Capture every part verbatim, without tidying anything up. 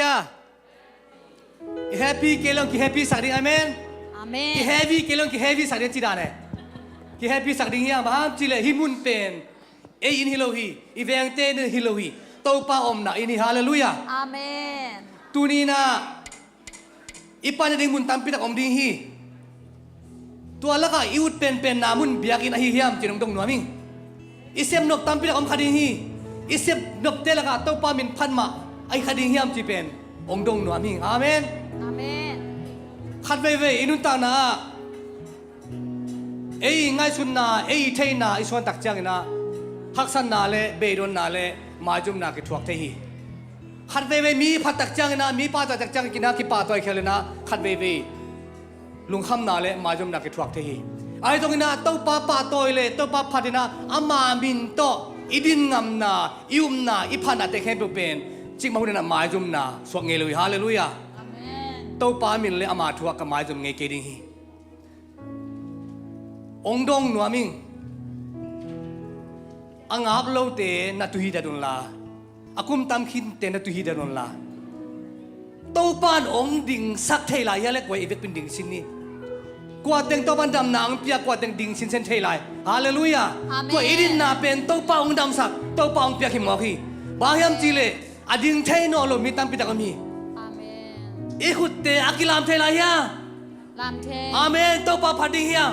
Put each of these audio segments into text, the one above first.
Halleluiah. I happy kei leng ki happy sak ding, amen. Amen. Ki heavy kei leng ki heavy sak ding ci dan e. Ki happy sak ding hiam, bang hang hiam cih leh hih mun pen ei inn hi lo hi, i vengte inn hi lo hi, Topa omna inn hi. Halleluiah. Amen. Tuni-in ah i pan nading mun tampi tak om ding hi. Tua lakah i ut penpenna mun biakinn ahi hiam cih hong dong nuam ing. I sep nop tampi tak om kha ding hi. I sep nopte lakah Topa min phat mah ahi kha ding hiam cih pen hong dong nuam ing. Amen. Amen. Khat veivei i nuntakna ah ei i ngaihsutna, ei i theihna i suan tak ciangin ah haksatna le beidonna le maizumna kithuak thei hi. Khat veivei mi phat tak ciangin ah, mi pahtawi tak ciangin ah kipahtawi khial in ah khat veivei lungkhamna le maizumna kithuak thei hi. Ahi zongin ah Topa pahtawi le Topa phat in ah ama min tawh i din ngamna, i upna, i phatnate khempeuh pen cikmah hun in ah maizumna suak ngei lo hi. Halleluiah. Amen. Topa min le ama thu ah ka maizum ngei kei ding hi. Hong dong nuam ing. A ngap lote na tuihidat un la, a kum tam khinte na tuihidat un la, Topa in hong dingsak thei lai hia le kua i vekpi in dingsin ni. Kua teng Topa in damna hong piak, kua teng dingsin sen thei lai. Halleluiah. Amen. Tua i dinna pen Topa hong damsak, Topa hong piak hi mawk hi. Bang hiam cih leh a ding thei nawn lo mi tampi tak om hi. Amen. I khutte a kilam thei lai hia? Lam thei. Amen. Topa phat ding hiam?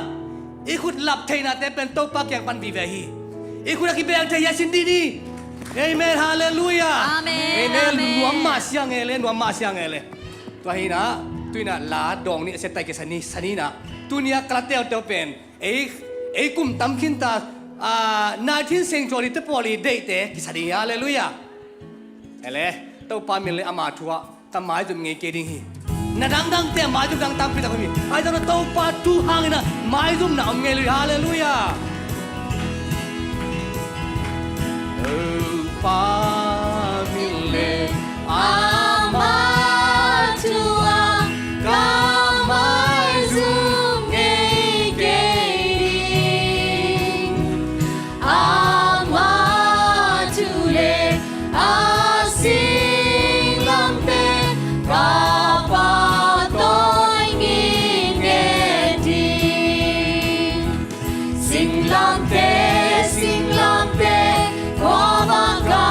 I khut lap theihnate pen Topa kiang pan vive hi. I khut a kibeng thei hia, sin dih ni. Amen. Halleluiah. Amen. Amen. Amen. Nuam mah siang e le, nuam mah siang e le. Tua hi in ah, tu-in ah la dawng nih, a siat tai kisa ni, sa ni in ah. Tuni-a ka la teuteu pen ei, ei kum tam khinta, ah, nineteen century te pawl i deihte kisa ding hi. Halleluiah. Ele, Topa min le ama thu ah ka maizum ngei kei ding hi. Na dangdangte a maizum dang tampi tak om hi. Ahi zongin ah Topa thu hangin ah maizumna om ngei lo hi. Halleluiah. Topa min le ama thu ah ka maizum ngei kei ding. Ama thu le a singlamteh ka pahtawi ngitnget ding. Singlamteh, singlamteh, kua bang ka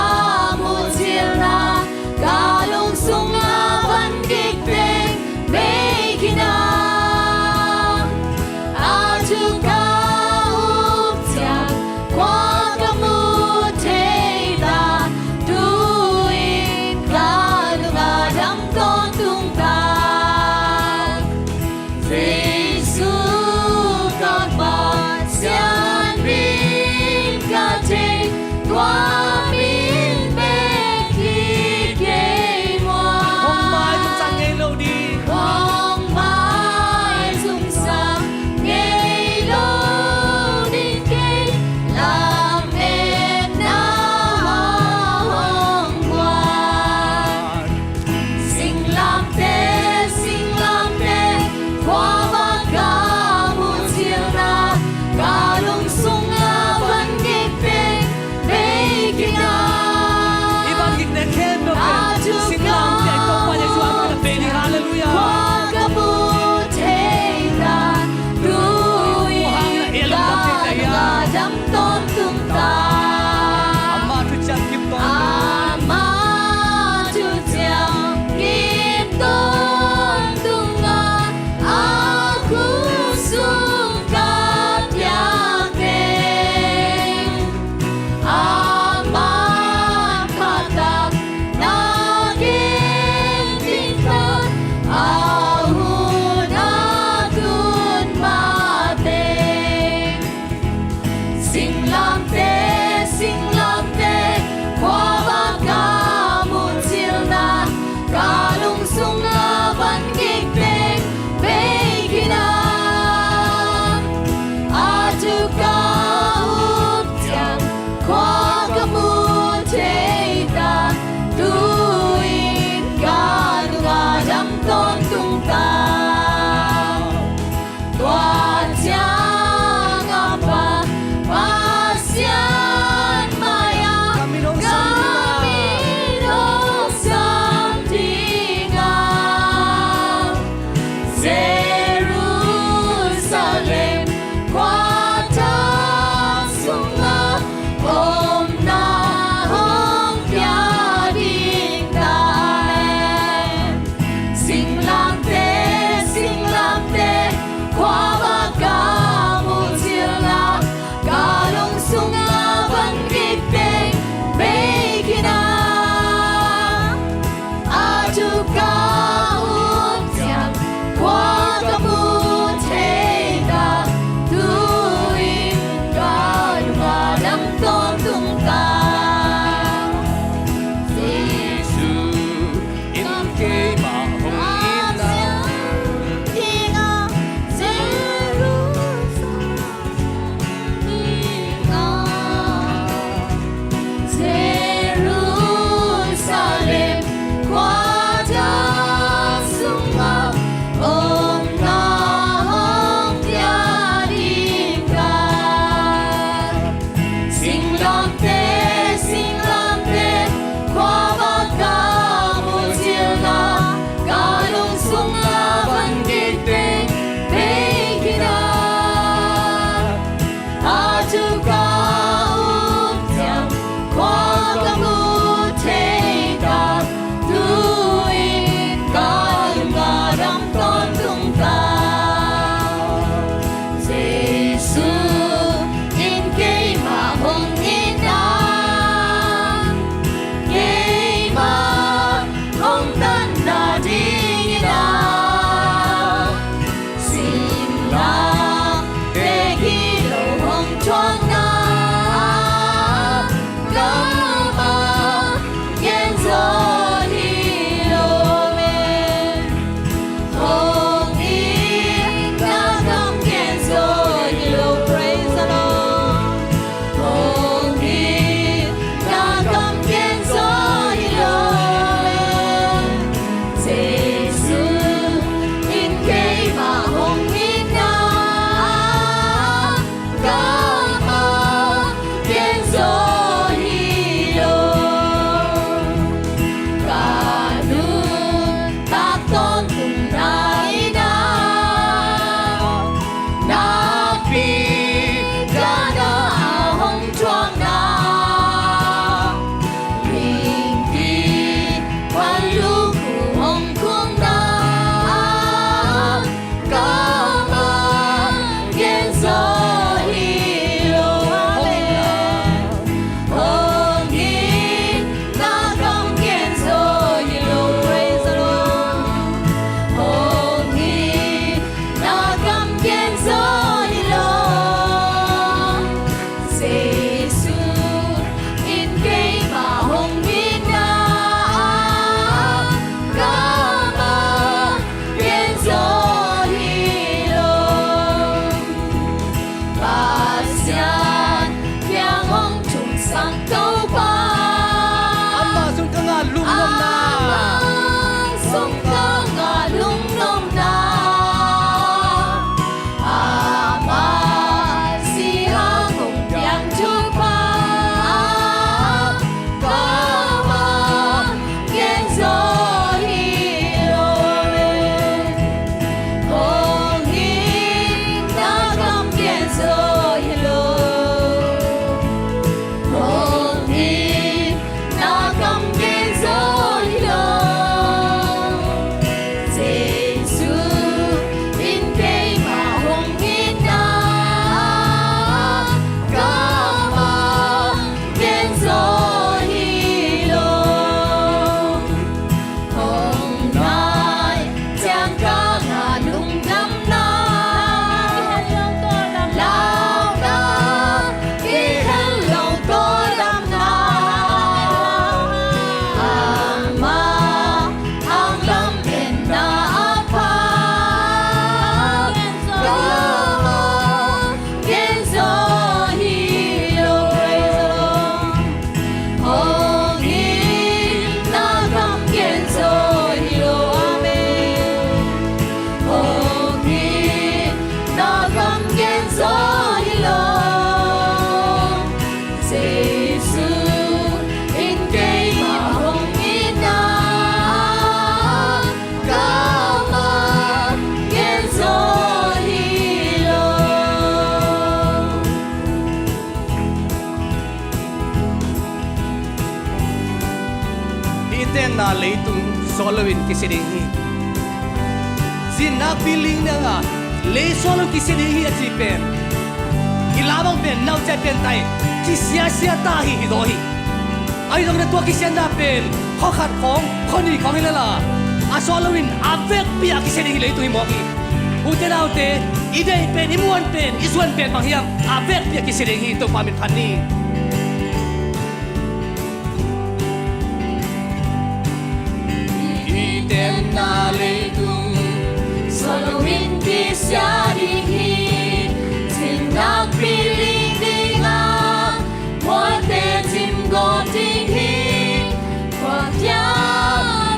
sawt loin kisia ding hi. Zin nakpi ling ding a, lei sawt loin kisia ding hi a ci pen, i la bang pen, nau ciah pen tai, kisiasia ta hi hi zaw hi. Ahi zongin a tua kisiatna pen, khua khat khawng, khua nih khawng hi lel a, a sawt loin a vekpi a kisia ding hi leitung hi mawk hi. Ute naute, i deih pen, i muan pen, i zuan pen bang hiam, a vekpi a kisia ding hi. Topa min phat ni. I tenna leitung sawt loin kisia ding hi. Zin nakpi ling ding a, mualte cim gawp ding hi. Khuakhia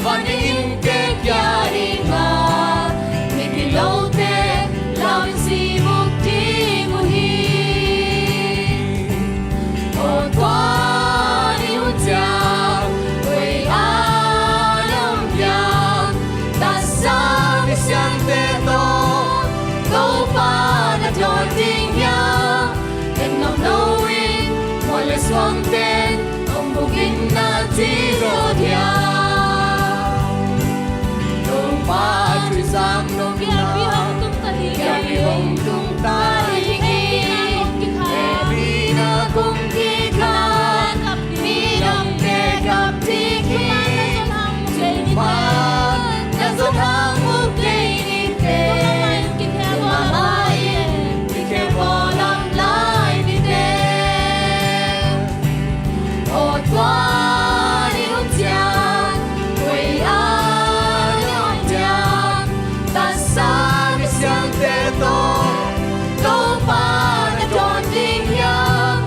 van innte kia ding a, migilote lam in sibuk ding uh hi. Aw tua ni hun ciang, koi a na om hiam? Taksa misiangte tawh Topa na dawn ding hiam? En ngam lo in, mual le suangte hong buk in na ci zaw diam? Topa thuzaang nopna, Gari hong tung ta ding hi. Gari na kong kikhat, midangte kap ding hi. Topa na zon hang muk kei ni teh, Topa in kikhe bawl lam lai ni teh. Aw tua ni hun ciang, koi a na om hiam? Taksa misiangte tawh Topa na dawn ding hiam?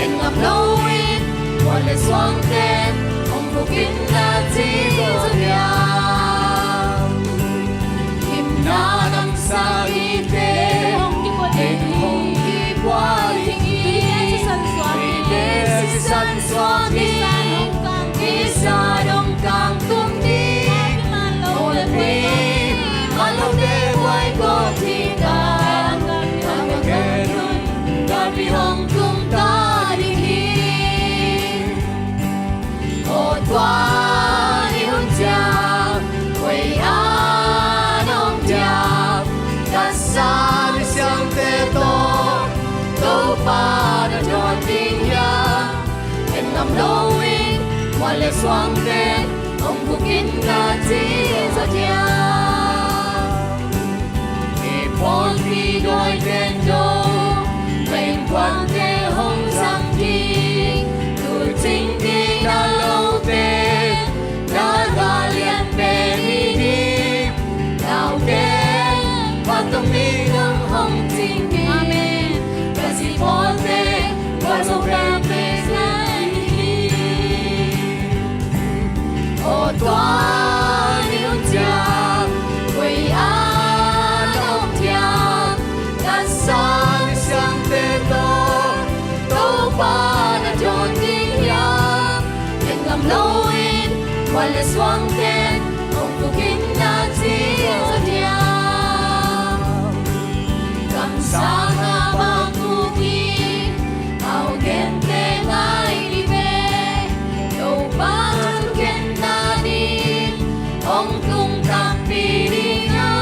En ngam lo in, mual le suangte hong buk in na ci zaw diam? Gimna namsate hong kipua ding hi. Tuite sisan suak ding, kisa dong kang tung ding. Hong le pui, man lote buai gawp ding a, a ka gen un, gari hong tung ta ding hi. Aw tua ni hun ciang, koi a na om hiam? Taksa misiangte tawh Topa na dawn ding hiam? En ngam lo in, mual le suangte hong buk in na ci zaw diam? I pawlpi dawi teng dong, na innkuante hong zang ding. Tul cing ding na lote, na gal lian pen i ding. Naute, vantung mi dong hong cing ding. Amen. Ka zi pawlte, gualzo peuhmah na hi. Aw tua ni hun ciang, koi a na om hiam? Taksa misiangte tawh Topa na dawn ding hiam? En ngam lo in, mual le suangte hong buk in na ci zaw diam? Kamsang a bang buk in, a hong gente ngai ni ve. Topa thukhen nading hong tung tampi ding a,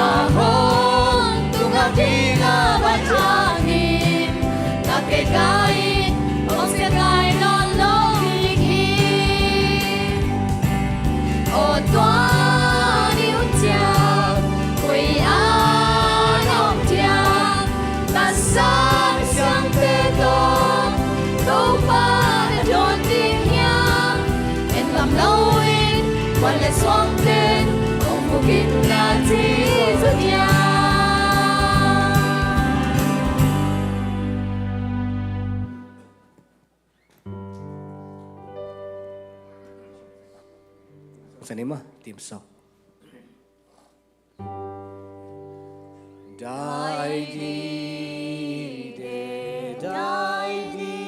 a hong tung a ding a, bang hangin na kei kai hong sia kai nawn lo ding hi. Aw tua ni hun ciang, koi a na om hiam? Taksa misiangte tawh Topa na dawn ding hiam? En ngam lo in, mual le suangte hong buk in na ci zaw diam? Sanima, tim so. Dai di de, dai di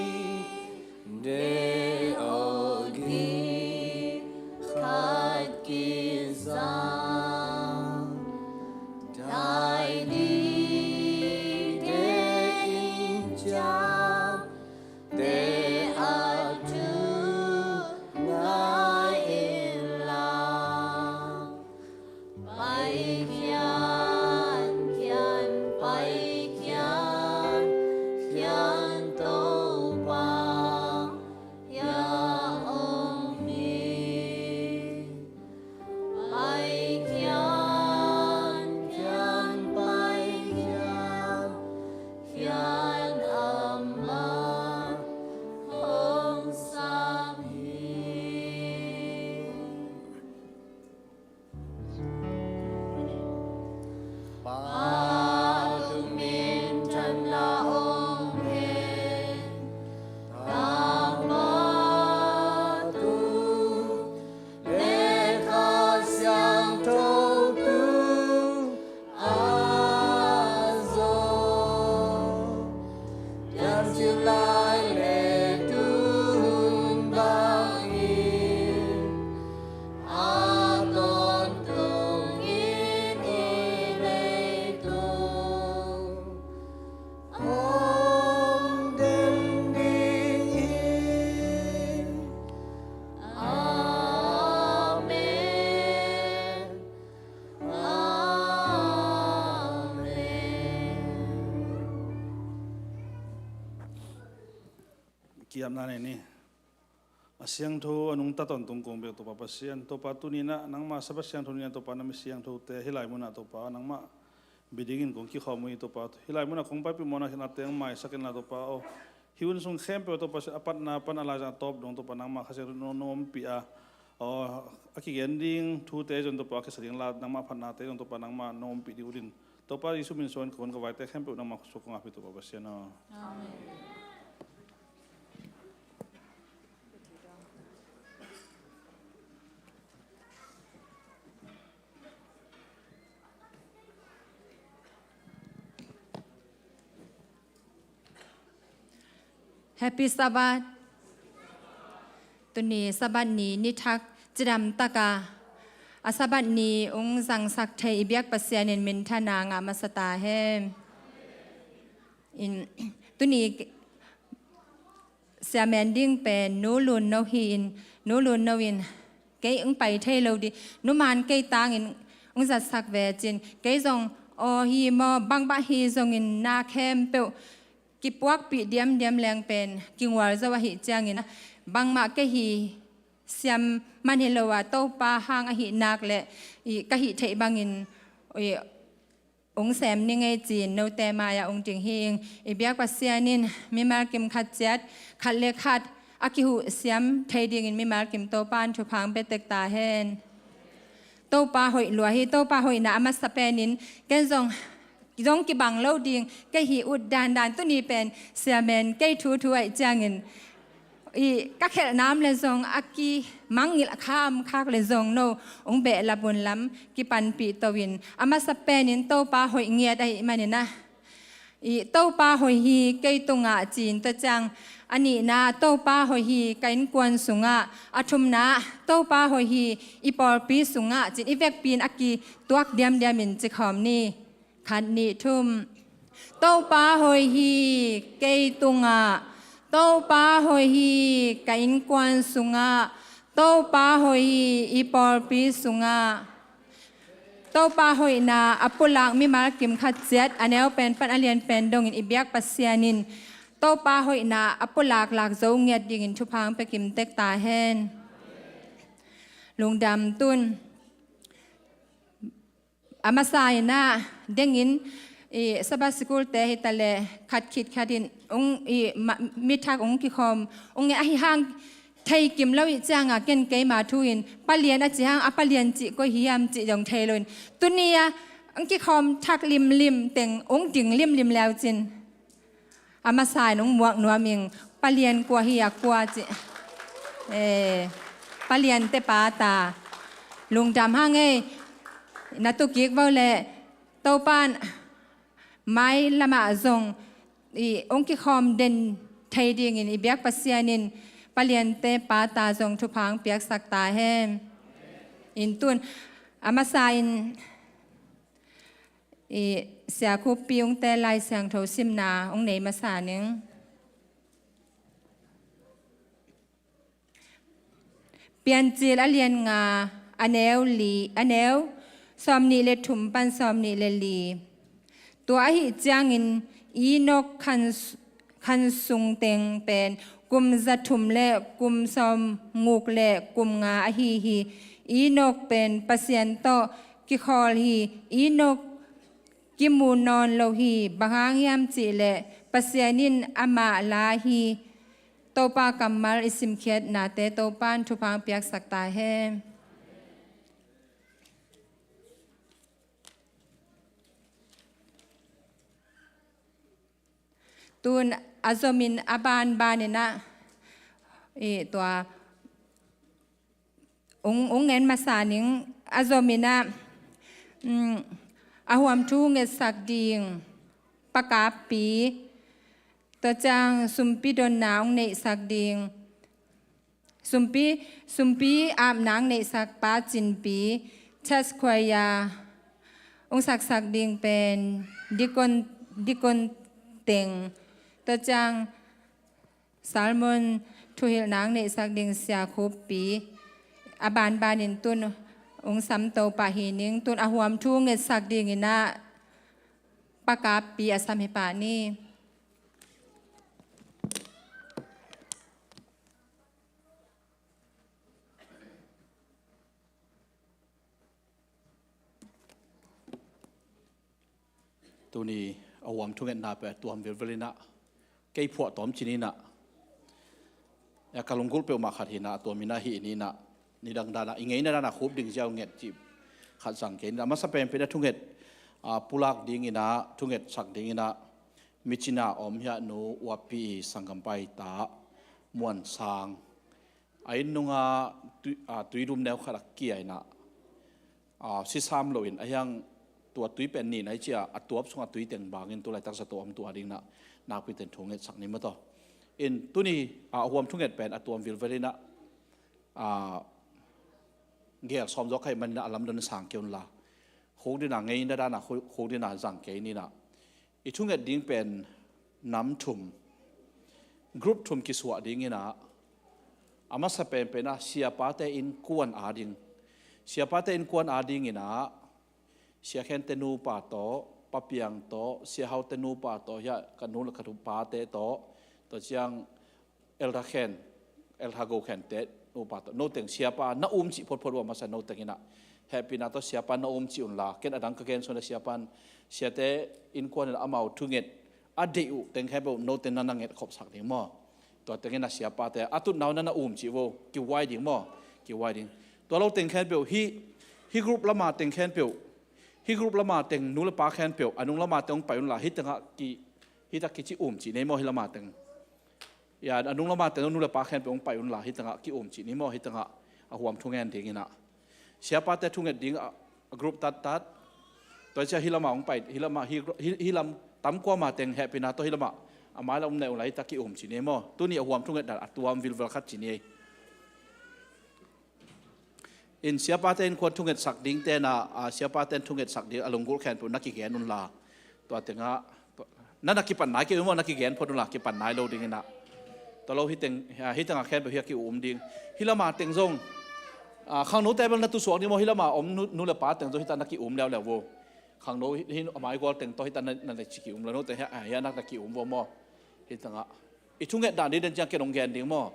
de, o gi khat kizang. Dai di de, in ciang te a tu ngai in la. Hiapna nei ni. A siangtho a nungta tawntung kong bia Topa Pasian, Topa tuni-in ah nangmah Sabbath siangtho ni-in ah Topa na mi siangthote hih lai munah Topa nangmah bia dingin kong kikhawm uh hi Topa. Hih lai munah kong paipih mawkna khin a teng maisak inla Topa aw. Hih hun sung khempeuh Topa Pasian a patna pan a laizang a tawp dong Topa nangmah Kha Siangtho na ompih a, aw, a kigen ding thute zong Topa a kisa ding la nangmah phatnate zong Topa nangmah na ompih ding uh din. Topa Jesu min suangin ka hun ka vaite khempeuh nangmah khut sung kong ap hi Topa Pasian aw. Amen. Happy Sabbath. Tuni Sabbath ni ni thak cidam taka a Sabbath ni ung zangsak thei i biak Pasian in minthanna ngah masa ta hen. In, tuni siamen ding pen Nu Lun No hi in, Nu Lun No in kei ung pai thei lo di, Nu Man kei tangin ung zatsak ve cin, kei zong aw hi maw, bangbah hi zongin na khempeuh kipuakpih diamdiam leng pen kingual zo ahih ciangin bangmah kei hi siam man hi lo a, Topa hang ahih nak le i ka hih theih bangin i ung sem ni ngei cin note mai-ah ung ding hi ing. I biak Pasian in mimal kim khat ciat khat le khat a kihuh siam thei dingin mimal kim Topa in thupha ong pia tek ta hen. Topa hoih lua hi, Topa hoihna a masa penin ken zong zong kibang lo ding kei hi ut dandan, tuni pen siamen kei thu thu ahih ciangin i ka khelhna om le zong a kimangngilh kha om khak le zong no ung behlap un lam kipanpih to in a masa penin Topa hoih ngiat ahih manin ah i Topa hoih hi kei tungah cin, tua ciang a nihna Topa hoih hi ka innkuan sungah, a thumna Topa hoih hi i pawlpi sungah cin i vekpi in a kituak diamdiam in ci khawm ni. Khat, nih, thum. Topa hoih hi kei tungah, Topa hoih hi ka innkuan sungah, Topa hoih hi i pawlpi sungah. Topa hoihna a pulak mimal kim khat ciat a neu pen pan a lian pen dongin i biak Pasian in Topa hoihna a pulak lak zo ngiat dingin thupha ong pia kim tek ta hen. Lungdam. Tun a masa in ah dengin i Sabbath school te hi ta le khat khit khat in ung i ma-, mi thak ung kikhawm ung nge ahi hang thei kim lo ih cianga ken keima thu in palian a ci hang a palian cih koi hiam cih dong thei lo in tuni a ung kikhawm thak limlim teng ung ding limlim leu cin. A masa in ung muak nuam ing, palian kua hi a kua ci. Eh, palian te pa ta. Lungdam hang ei, na tukik vo le, Topan mai lamah zong i ung kikhawm den thei dingin i biak Pasian in palian te pa ta zong thupha ong piaksak ta hen. In tun a masa in i Sia Khup Pi ungte Lai Siangtho simna ung nei masa ning. Piancil a lian nga, a neu li, a neu sawm nih le thum pan sawm nih le li. Tua ahih ciangin Enok khan khan sung teng pen kum za thum le kum sawm nguk le kum nga ahi hi. Enok pen Pasian tawh kikhawl hi. Enok kimu nawn lo hi. Bang hang hiam cih leh Pasian in amah la hi. Topa kammal i simkhiatnate Topa in thupha ong piaksak ta hen. Tun a zomin a banbanin ah i tua ung, ung ngen masa ning. A zomin ah, mm, a huam thu ngetsak ding Pa Kap Pi, tua ciang sumpi donna ung neihsak ding sumpi, sumpi apna ong neihsak Pa Cin Pi, church choir ong saksak ding pen deacon, deacon teng, tua ciang sermon thuhilhna ong neihsak ding Sia Khup Pi, a banbanin tun ong sam to pah hi ning. Tun a huam thu ngetsak dingin ah Pa Kap Pi a sam hi pah ni. Tuni a huam thungetna pen a tuam vilvel inah, kei phuah tawm cin inah, a ka lunggulh peuhmah khat hinah, a tuam inah hi inah, nidang danah i ngeina danah khup ding ziau nget cih khat zang kei inah, a masa penpen a thunget a pulak ding inah, thungetsak ding inah, micina om hiah nu uapi i sanggam paita Muan Sang a inn nunga tui, a, tuidum neu khat a kia inah, a, sisam loin a hiang tua tui pen nin a i cia a tuap sungah tui teng bangin tu laitak zato om tua ding inah nakpi ten thungetsak ni maw taw. In tuni a huam thunget pen a tuam vilvel inah, a, gel sawm zawk kha ih man inah a lamdang sang kei unla, khuk dina ngeina dana khu-, khuk dina zang kei ni inah. I thunget ding pen nam thum, group thum kisuah ding inah, a masa penpen ah siapate innkuan ading, siapate innkuan ading inah, Sia Khente nupa tawh, Pa Piang tawh, Sia Haute nupa tawh, hiah ka nu le ka pate tawh, tua ciang Elder Khen, Elder Go Khente nupa tawh, noteng siapa na um cih photphot uh a masa noteng inah, hehpihna tawh siapa na um cih unla, ken a dang ka gen suan a siapa in, siate innkuan inah amau thunget a deih uh teng khempeuh note na na nget khopsak ding maw? Tua teng inah siapate a tutna uh na na um cih vo, kihuai ding maw? Kihuai ding. Tua lo teng khempeuh, hih, hih group lama teng khempeuh, hih group lama teng nu le pa khempeuh, a nung lama teng hong pai unla, hih tengah ki, hih tak kici um cih nei maw, hih lama teng. Ya, a nung lama teng nu le pa khempeuh hong pai unla, hih tengah ki um cih ni maw, hih tengah a huam thungen ding inah. Siapate thunget ding a, a group tattat. Tua cia hih lama hong pai, hih lama, hih, hih, hih lam tam kuama teng hehpihna tawh hih lama a mai lam um nai unla, hih tak ki um cih ni maw. Tuni a huam thunget dan a tuam vilvel khat cih ni ei. In siapate innkuan thungetsak ding tena, a, siapate thungetsak ding a lunggulh khempeuh na kigen unla. Tua tengah, tua, na na kipan nai kei un maw, na kigen phot unla, kipan nai lo ding inah. Tua lo hih teng, a, hih tengah khempeuh hiah ki um ding. Hih lama teng zong, a, khangnote bel na tusuak ding maw, hih lama om nu, nu le pa teng zong hih tak na ki um leuleu vo. Khangno hih, hih a mai gual teng tawh hih tak na, na, na ci ki um lo, note hiah, a, hiah na, na ki um vo maw. Hih tengah. I thunget dan ding den ciang ken hong gen ding maw.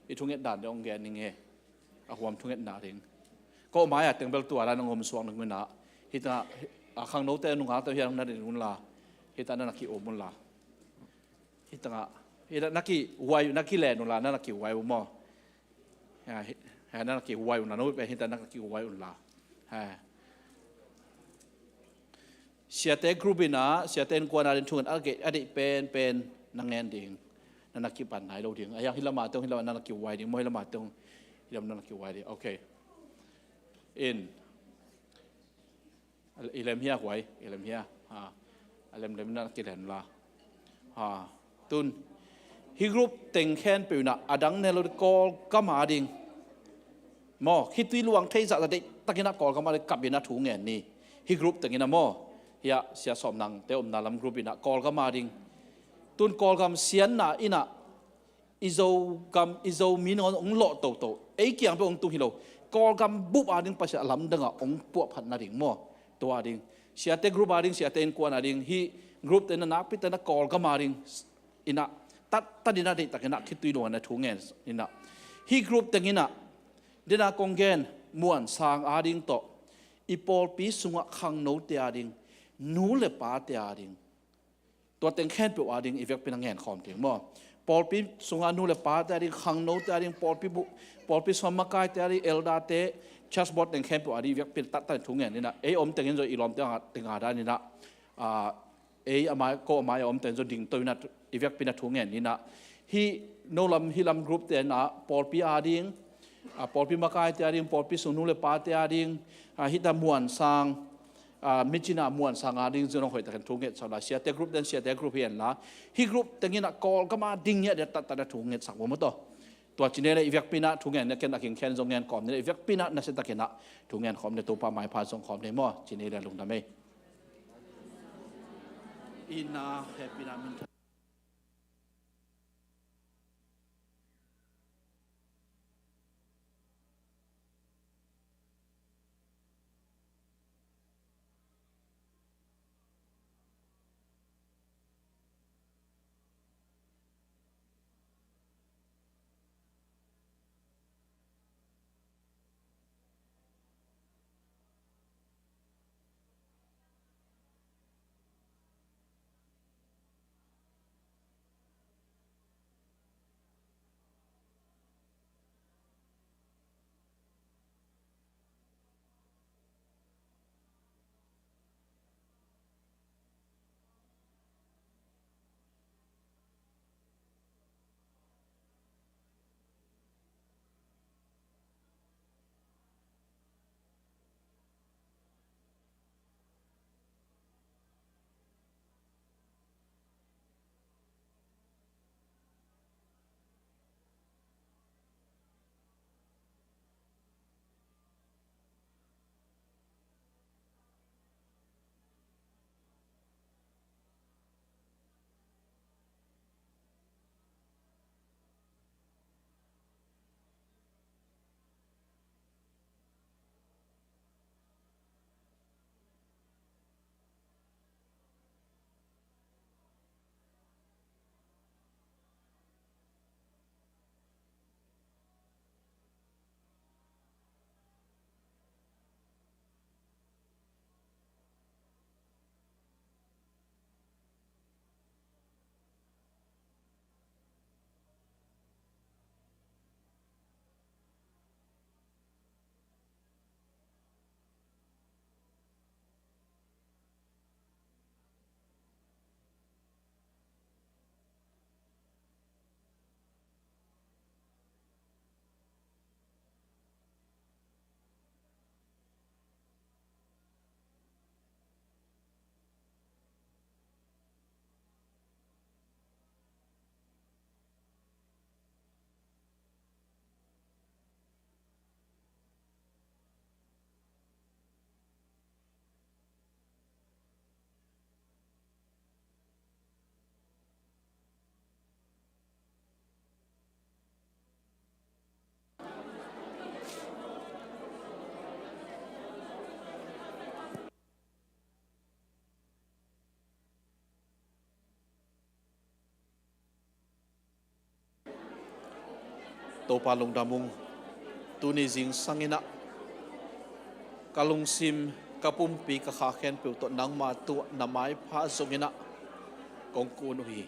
I thunget dan ding hong gen ding e. A huam thungetna ding. Ko mai-a teng bel tua dan hong om suak nung inah. Hih tengah, a khangnote nungakte hiah na ding unla. Hih tak na na ki um unla. Hih tengah, hih tak na kihuai, na kilen unla, na na kihuai uh maw. Ya, hih, hih na na kihuai unla, no pen hih tak na kihuai unla. Ha. Siate group inah, siate innkuan ading thunget a deih, a deih penpen na ngen ding. Na na kipan nai lo ding. A hiang hih lama teng, hih lama na na kihuai ding maw, hih lama teng, hih lama na na kihuai ding. Okay. In. I lem hia huai, i lem hia. Ha. A lemlem na na kilen unla. Ha. Tun. Hih group teng khempeuh inah a dang ne lo ding, Kawlgam ading maw, khitui luang thei zahzah deihtak inah Kawlgam ading kap inah thu ngen ni. Hih group teng inah maw. Hiah Sia Sawm Nangte omna lam group inah Kawlgam ading. Tun Kawlgam sianna inah i Zogam, i Zomi nangawn hong lawh toto. Ei kiang peuh hong tung hi lo. Kawlgam bup ading Pasian a lamdangah hong puahphat nading maw. Tua ading. Siate group ading, siate innkuan ading. Hih group teng inah nakpi tak inah Kawlgam ading inah, tat, tat inah deihtak inah khitui luang inah thu ngen inah. Hih group teng inah, dena kong gen, Muan Sang ading tawh, i pawlpi sungah khangnote ading, nu le pate ading, tua teng khempeuh ading i vekpi inah ngen khawm ding maw. Pawlpi sunga nu le pate ading, khangnote ading, pawlpi bu, pawlpi sungah makaite ading, elderte, church board teng khempeuh ading i vekpi inah tattat thu ngen inah. Ei om teng in zong i lawmte a, teng a dan inah, a, ei a mai, ko a mai a om teng zong dingto inah i vekpi inah thu ngen inah. Hih no lam, hih lam group te inah pawlpi ading, a, pawlpi makaite ading, pawlpi sung nu le pate ading, a, hih tak Muan Sang, a, micina Muan Sang ading zong hoihtakin thu ngetsak unla. Siate group ten siate group hi inla. Hih group teng inah Kawlgam ading hiah dia tattat inah thu ngetsak vo maw taw. Tua ci ni le i vekpi inah thu ngen ni, ken a kingkhen zong ngen khawm ni le i vekpi inah nasiatak inah thu ngen khawm ni, Topa maipha zong khawm ni maw, ci ni le lungdam ei. Ina hehpihna min Topa lungdam ung. Tuni zingsang in ah ka lungsim, ka pumpi, ka kha khempeuh tawh nangma tungah na maipha zong in ah kong kun uh hi.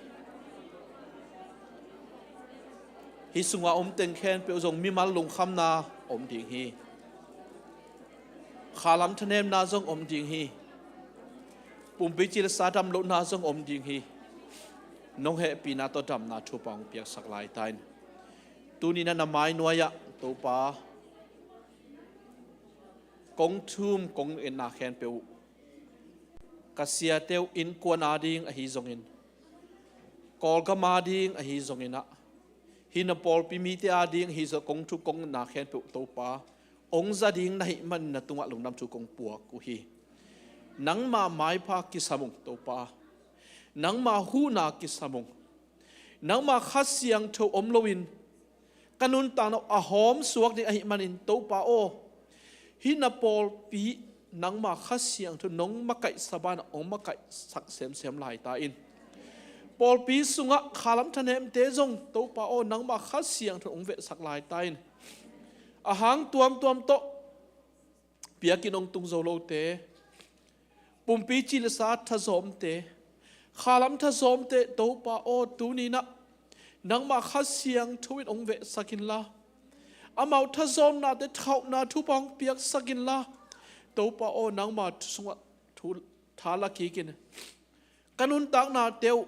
Hih sungah om teng khempeuh zong mimal lungkhamna om ding hi. Khalam thanemna zong om ding hi. Pumpi cilsa dam lohna zong om ding hi. Nong hehpihna tawh damna thupha hong piaksak lai ta in. Tuni in ah na mai nuai-ah Topa, kong thum kong etna khempeuh uh, ka siate uh innkuan ading ahi zongin, Kawlgam ading ahi zongin ah, hih na pawlpi mite ading ahi zong, kong thum kong etna khempeuh Topa, hong za ding na hih manin na tungah lungdam thu kong puak uh hi. Nangma maipha kisam ung Topa. Nangma huhna kisam ung. Nangma Kha Siangtho om loin ka nuntakna uh a hawm suak ding ahih manin Topa aw, hih na pawlpi nangma Kha Siangtho nong makaihsa banah hong makaihsak semsem lai ta in. Pawlpi sungah khalam thanemte zong Topa aw, nangma Kha Siangtho hong vehsak lai ta in. A hang tuamtuam tawh biakinn hong tung zo lote, pumpi cilsa thazawmte, khalam thazawmte Topa aw, tuni in ah nangma Kha Siangtho in hong vehsak inla, amau thazawmnate thauhna thupha hong piaksak inla, Topa aw, nangma thu sungah thu tha la kik in. Ka nuntaknate uh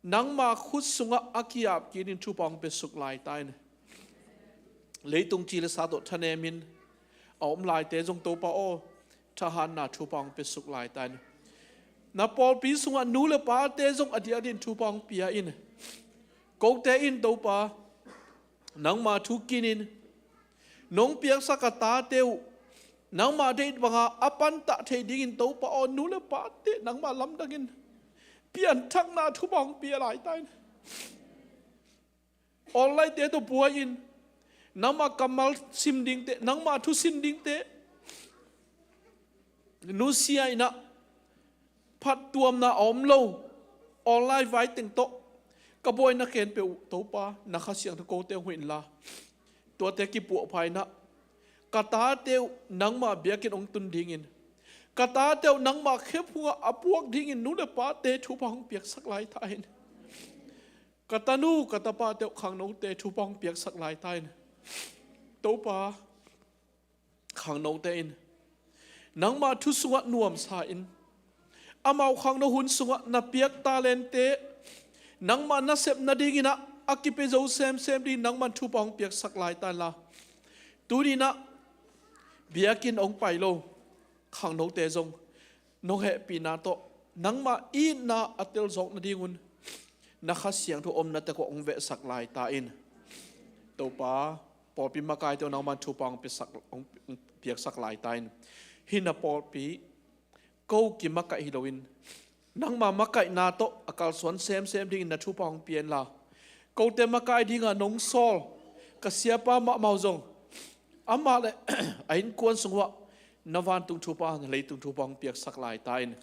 nangma khut sungah a ki-ap kik ding thupha hong piasuk lai ta in. Leitung cilsa tawh thanemin a om laite zong Topa aw, thahatna thupha hong piasuk lai ta in. Na pawlpi sungah nu le pate zong a diak ding thupha hong pia in. Kote in Topa, nangma thu kinin nong piaksak a tate uh nangma deih banga a pantah thei dingin Topa aw, nu le pate nangma lamdangin pianthakna thupha hong pia lai ta in. Online-te tawh buai-in nangma kammal sim dingte, nangma thu sin dingte nusia in ah, phattuamna a om lo online vai teng tawh ka buaina khempeuh uh Topa, na Kha Siangtho kote hong huh inla, tuate kipuahpha in ah ka tate uh nangma biakinn hong tun dingin, ka tate uh nangma khephungah a puak dingin nu le pate thupha hong piaksak lai ta in. Ka tanu ka tapate uh khangnote thupha hong piaksak lai ta in. Topa, khangnote in nangma thu sungah nuamsa in, amau khangno hun sungah na piak talente nangma nasep nadingin ah a kipia zo semsem dingin nangman thupha hong piaksak lai ta inla, tuni in ah biakinn hong pai lo khangnote zong nong hehpihna tawh nangma itna a telzawk nadingun na Kha Siangtho omna tek uh hong vehsak lai ta in. Topa, pawlpi makaite uh nangman thupha hong piaksak, hong piaksak lai ta in. Hih na pawlpi ko kimakaih hi loin nangma makaihna tawh a kalsuan semsem dingin na thupha hong pia inla, kote makai dinga nong sawl ka siapa mahmah uh zong amah le a innkuan sung uhah na vantung thupha, na leitung thupha hong piaksak lai ta in.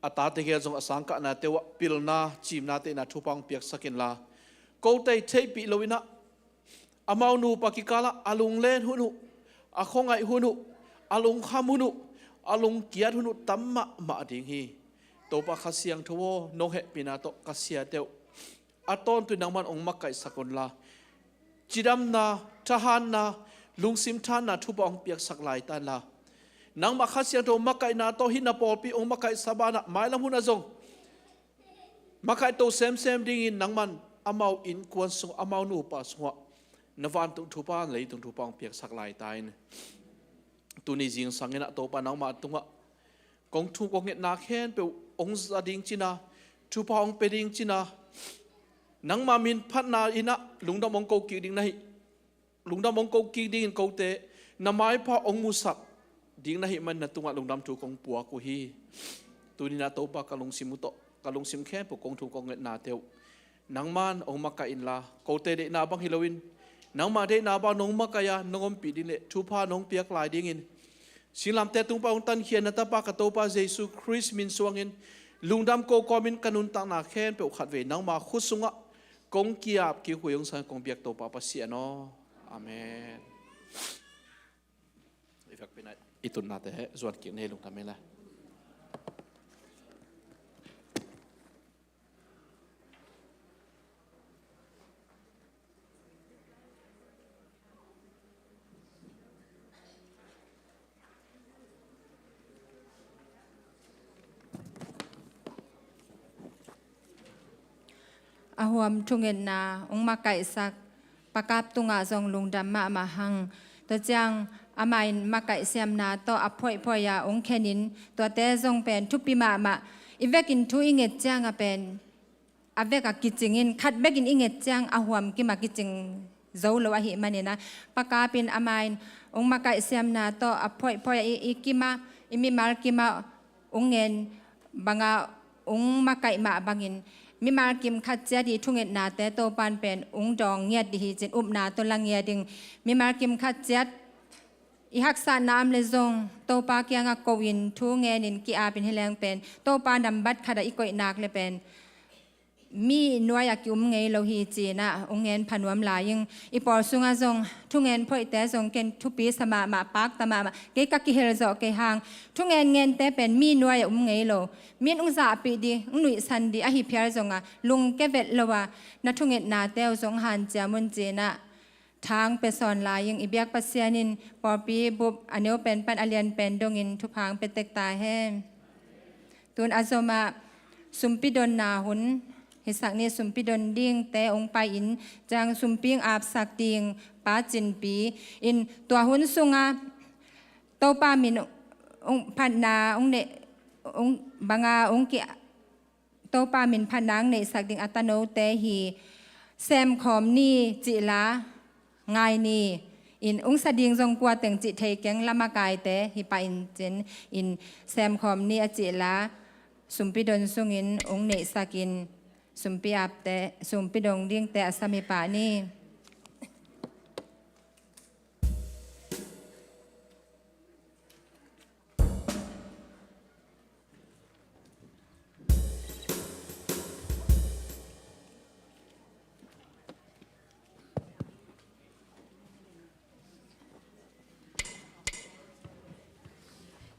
A tate gel zong a sangkahnate uhah pilna, cimna, teihna thupha hong piaksak inla, kote theihpih loin ah amau nupa kikalah a lunglen hun uh, a khuangaih hun uh, a lungkham hun uh, a lungkiat hun uh tam mahmah ding hi. Topa Kha Siangtho aw, nong hehpihna tawh ka siate uh a tawntung nangman hong makaihsak unla, cidamna, thahatna, lungsim thahatna thupha hong piaksak lai ta inla, nangmah Kha Siangtho makaihna tawh hih na pawlpi hong makaihsa banah mailam hunah zong makaihto semsem dingin nangman amau innkuan sung, amau nupa sungah na vantung thupha, na leitung thupha hong piaksak lai ta in. Tuni zingsang in ah Topa, nangmah tungah kong thum kong etna khempeuh hong za ding cina, thupha hong pia ding cina, nangma min phatna in ah lungdam hong ko kik ding na hi. Lungdam hong ko kik dingin kote na maipha hong musak ding na hih man na tungah lungdam thu kong puak uh hi. Tuni in ah Topa, ka lungsim uh tawh, ka lungsim khempeuh kong thum kong etnate uh nangman hong makaih inla, kote deihna bang hi loin nangma deihna bang nong makaih a, nong ompih ding le thupha nong piak lai dingin singlamteh tung pan hong tankhia na Tapa ka Topa Jesu Khrist min suangin lungdam ko kawmin ka nuntakna khempeuh khatvei nangma khut sungah Kong ki-ap kik uh hi ung, sang kong biak Topa Pasian aw. Amen. I vekpi-in i tutnate zuan kik ni, lungdam hi le. A huam thungetna hong makaihsak Pa Kap tungah zong lungdam mahmah hang. Tua ciang amah in makaih siamna tawh a phoihphoih-a hong khenin, tuate zong pen thupi mahmah. I vekin thu i nget ciangah pen a vekah kicingin, khat bekin i nget ciang a huam kimah kicing zo lo ahih manin ah, Pa Kap in amah in hong makaih siamna tawh a phoihphoih-a i, i kimah, i mimal kimah hong ngen bangah hong makaih mah bangin, mimal kim khat ciat i thungetnate Topa in pen hong dawng ngiat ding hi ci-in upna tawh la ngiat ding. Mimal kim khat ciat i haksatna om leh zong Topa kiangah ko-in, thu ngenin, ki-apin, hi leng pen Topa nambat khatah i koih nak leh pen mi nuai-ah ki-um ngei lo hi ci-in ah hong ngen pha nuam lai ing. I pawl sungah zong thungen phoihte zong ken thupi sa mahmah, pakta mahmah. Kei ka kihel zawh kei hang, thungen ngente pen mi nuai-ah um ngei lo, mi in hong zahpih ding, hong nuihsan ding ahi phial zongah lungke vet lo-a na thungetnate uh zong hanciam un ci-in ah thang pia sawn lai ing. I biak Pasian in pawlpi bup a neu pen pan a lian pen dongin thupha hong pia tek ta hen. Tun a zomah sumpi donna hun hisak ni. Sumpi don dingte hong pai-in, ciang sumpi hong apsak ding Pa Cin Pi in, tua hun sungah Topa min hong phatna hong neih, hong banga hong ki Topa min phatna hong neihsak ding a tanote hi. Semkhawm ni cih la, ngai ni in, hong sa ding zong kua teng cih thei keng, la makaite hi pah in cin in, semkhawm ni a cih la sumpi don sungin hong neihsakin, sumpi apte, sumpi dong dingte a sam hi pah ni.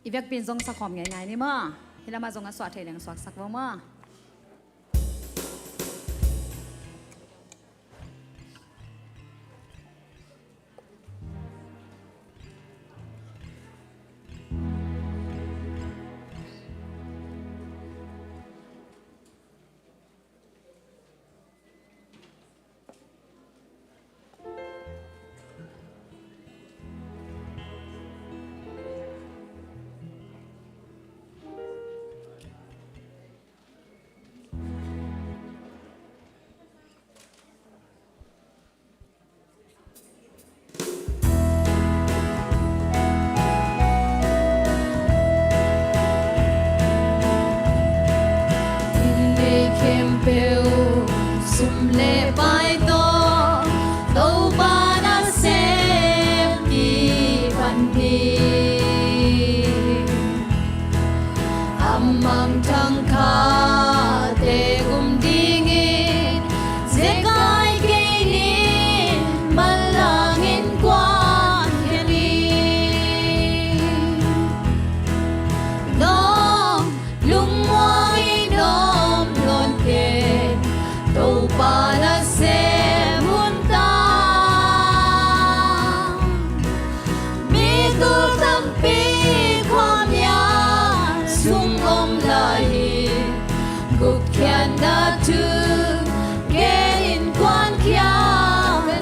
I vekpi-in zong sakhawm ngeingai ni maw. Hih lamah zong a suah thei leng suaksak vo maw. Inn nei khempeuh sum le pai tawh Topa nasem kiphat ni. A mangthang kha teek um dingin zekai kei ni. Manlangin kuankhia ni. Nong lungmuang in om nawn kei, Topa nasem hun tang. Mi tul tampi khuamial sung om lai hi. Gupkhiatna thu genin kuankhia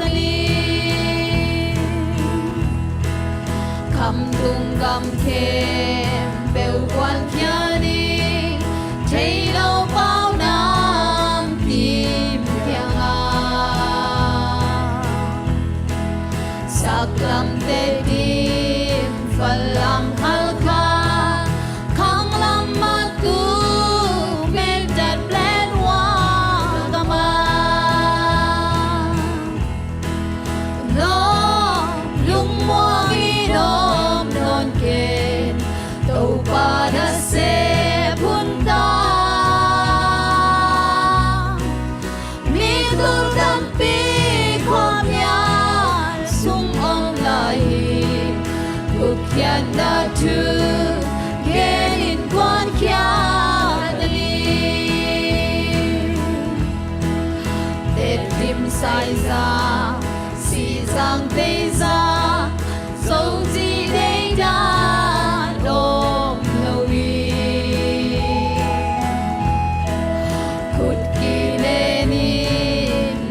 ni. Khamtung gam khempeuh kuankhia ni. Thei lo pau namkim kiangah. Saklamte dim, fallam khalkha, khanglam matu, meltat plet wang kamah. Lawm lungmuang in om nawn kei, Topa nasem Gupkhiatna thu genin kuankhiat ni. Tedim saiza, Sihzang teiza, Zoci deidan om lo hi. Khut kilenin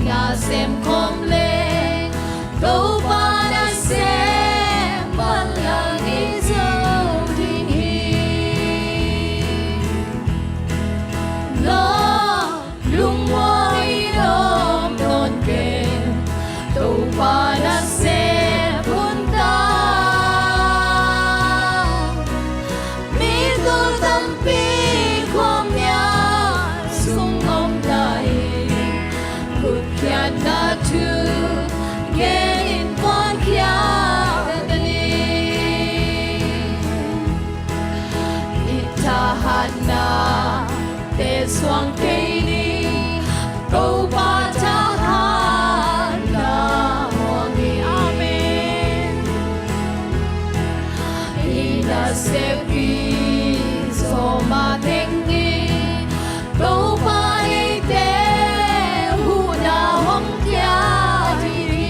na sem khawm leng, Topa nasem bang lang i zo ding hi. Lawm, lungmuang in om nawn kei, Topa nasem hun ta. Mi tul tampi khuamial sung om lai, gupkhiatna thu genin kuankhiat ni. I thahatnate suang kei ni, Topa thahatna muang hi. Amen. I nasep i sawm a teng hi, Topa eite huhna hong pia ding hi.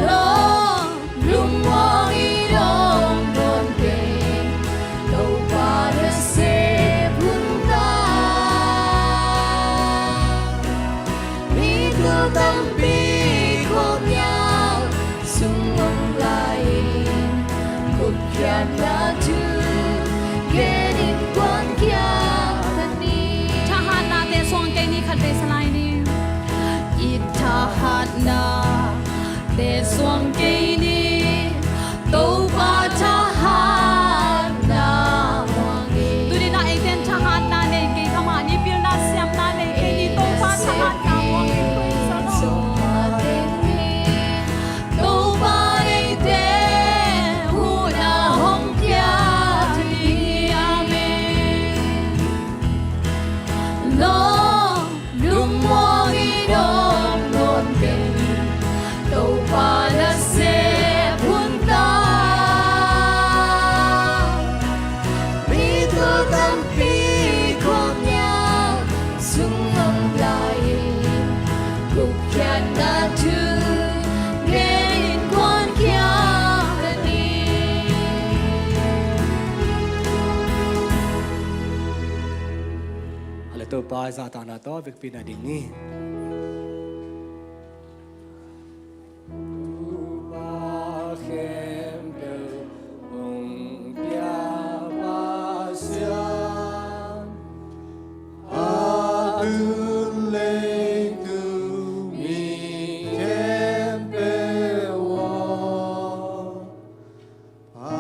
Lawm, lungmuang in om nawn kei, Topa nasep hun ta. Mi tul tampi khuamial sung om lai, gupkhiatna thu genin kuankhiat ni. Thahatnate suang kei ni, khat vei sa lai ni. I thahatnate suang kei ni, Topa thahatna muang hi. Tuni-in ah eite in thahatna nei kei kha mah ni, pilna siamna nei kei ni, Topa thahatna muang hi. Topa eite huhna hong pia ding hi. Amen. Lawm, lungmuang in om nawn kei, Topa nasep hun ta. Mi tul tampi khuamial sung om lai, gupkhiatna thu genin kuankhiat ni. A le Topa i zahtakna tawh vekpi-in a ding ni. Topa khempeuh hong pia Pasian, a tun leitung mi khempeuh aw. A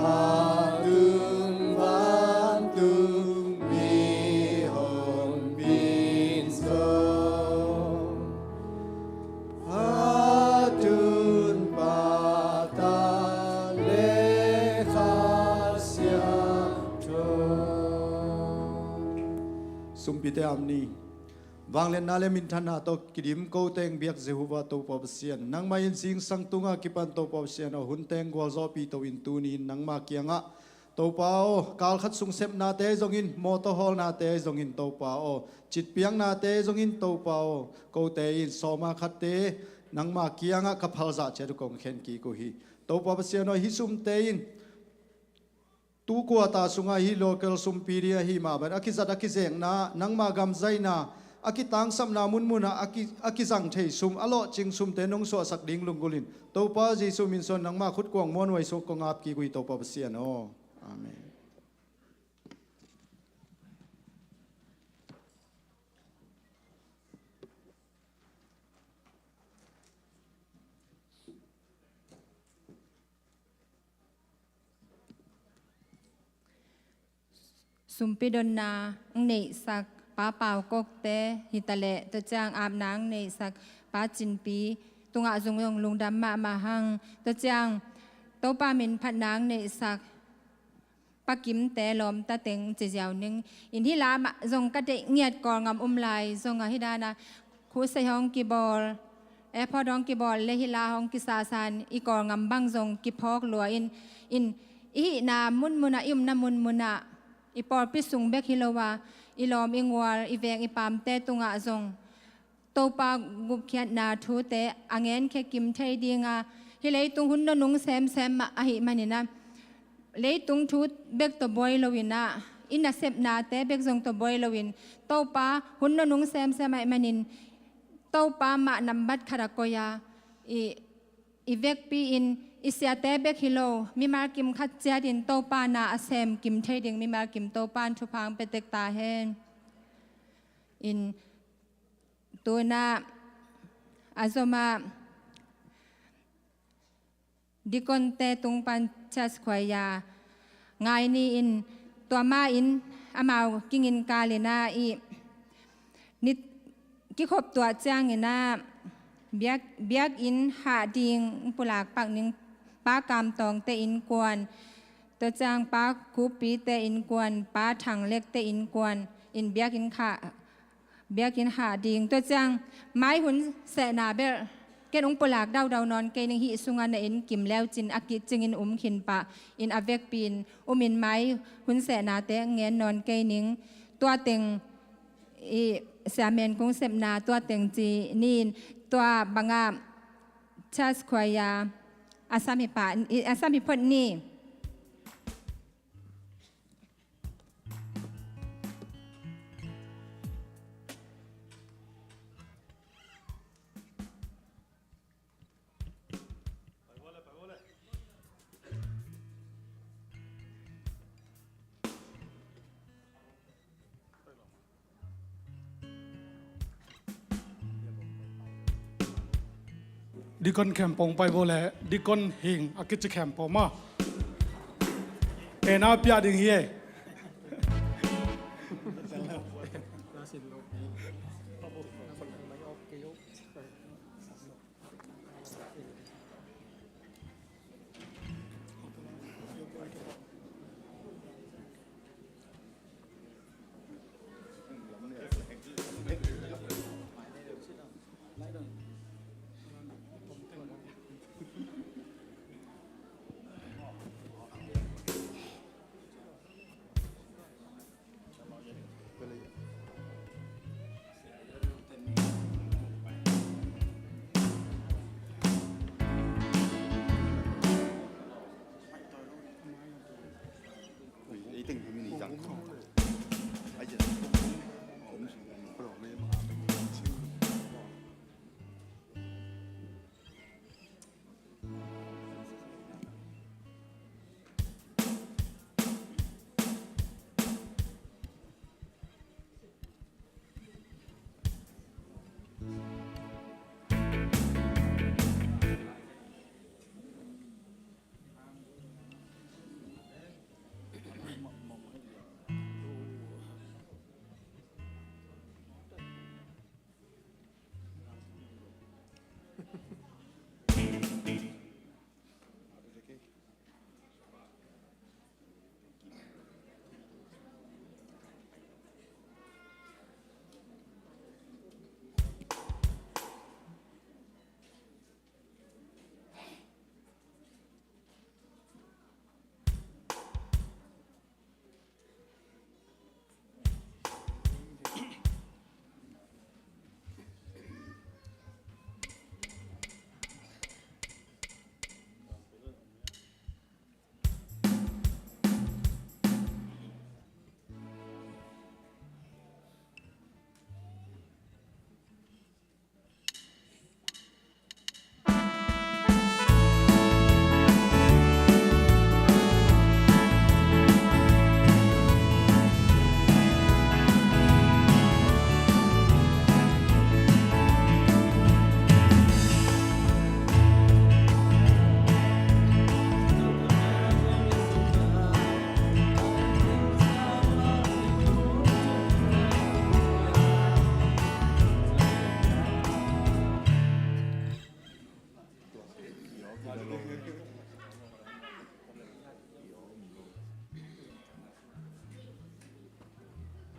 tun vantung mihonpi in zong, a tun pata le Kha Siangtho. Sumpite om ni. Vangliatna le minthanna tawh kidim ko teng biak Jehovah Topa Pasian, nangmah in zingsang tungah kipan Topa Pasian aw, hun teng gualzawhpih to in tuni in nangmah kiangah Topa aw, kalkhat sung sepnate zongin, mawtaw hawlnate zongin Topa aw, citpiaknate zongin Topa aw, kote in sawma khatte nangmah kiangah ka phalzah ciat uh kong khen kik uh hi. Topa Pasian aw, hih sumte in tu quarter sungah hih local sumpi ding ahih mah bangin a kizat a kizekna, nangmah gam zaina, a kitangsapna munmunah a ki, a kizang thei sum, a lawhcing sumte nong suahsak ding lunggulhin, Topa Jesuh min suang nangmah khutkuang muanhuai sungah kong ap kik uh hi, Topa Pasian aw. Amen. Sumpi donna hong neihsak Pa Pau Kokte hi ta leh, tua ciang apna hong neihsak Pa Cinpi tungah zong lungdam mahmah hang. Tua ciang Topa min phatna hong neihsak Pa Kimte lawmta teng ci ziau ning. In hih lamah zong ka deih ngiat Kawlgam um lai zongah hih dana khusei hong kibawl airport hong kibawl le hih la hong kisasa in i Kawlgam bang zong kiphawk lua in, in i hihna munmun ah, i omna munmun ah, i pawlpi sung bek hi lo a, i lawm i gual, i veng i paamte tungah zong Topa gupkhiatna thute a ngenkhia kim thei ding a, hih leitung hun nunung semsem mah ahih manin ah, leitung thu bek tawh buai loin ah, i nasepnate bek zong tawh buai loin, Topa hun nunung semsem ahih manin, Topa mah nambat khat a koih a, i, i vekpi-in i siate bek hi lo, mimal kim khat ciatin Topa na a sem kim thei ding mimal kim Topa in thupha hong pia tek ta hen. In, tu-in ah a zom ah, deaconte tung pan church choir ngai ni-in, tua ma-in amau kingin kal in ah, i ni kikhop tuah ciangin ah, biak, biakinn hah ding pulak pak ning, Pa Kam Tawngte innkuan, tua ciang Pa Khuppite innkuan, Pa Thang Lekte innkuan in biakinn khah, biakinn hah ding. Tua ciang mai hun sehna bel ken hong pulak daudau nawn kei ning, hih sungah na en kim leu cin a kicingin um khin pah in, a vekpi-in umin mai hun sehnate ngen nawn kei ning. Tua teng, i, siamen kung sepna tua teng ci ni-in, tua bangah church choir a sam hi pah, i, a sam hi phot ni. Deacon khempeuh pai bo le, Deacon Hing a kici khempeuh maw. E na pia ding hi e.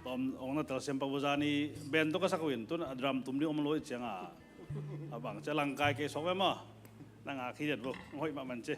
Tawm hong na telsiam pak uh zani band tawh ka sak uh in, tun a drum tum ding om lo i cianga, A bang cia langkai kei sok ve maw? Nang a khi det vo, hoih mah man ci.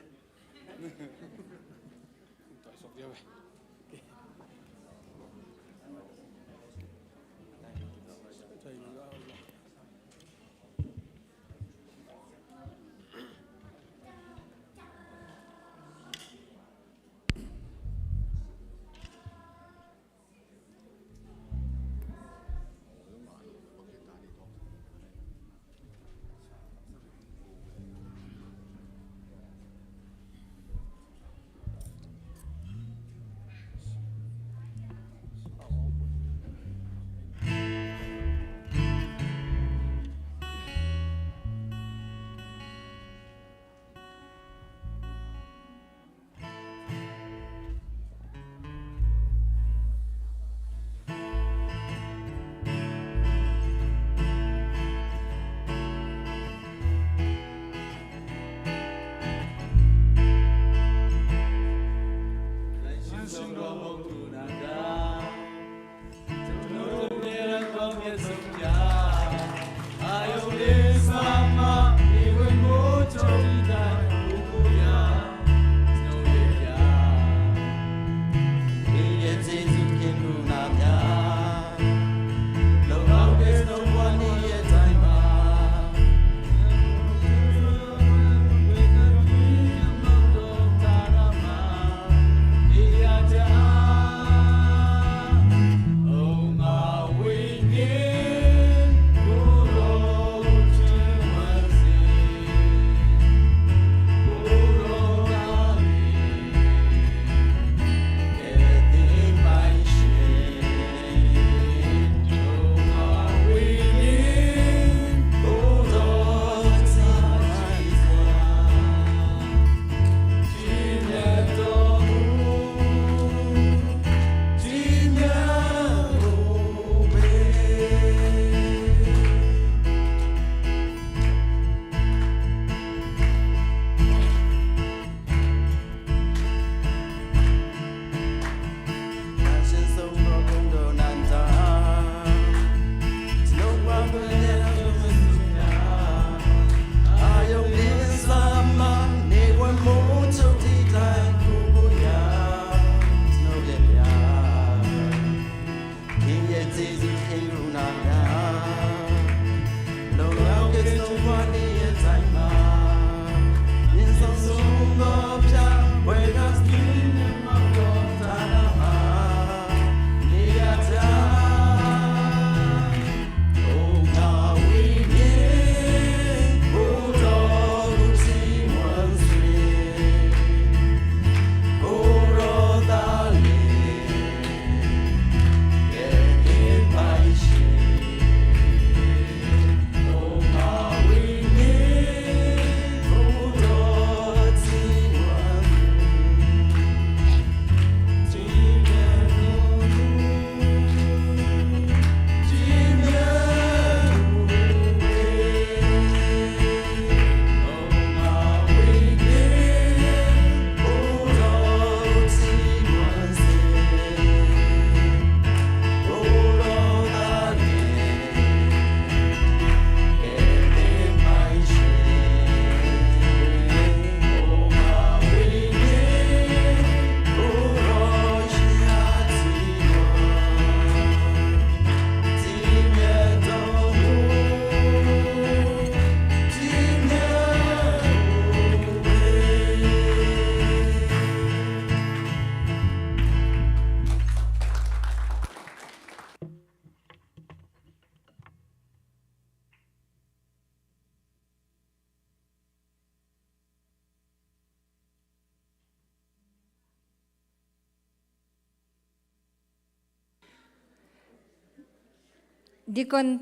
Dikon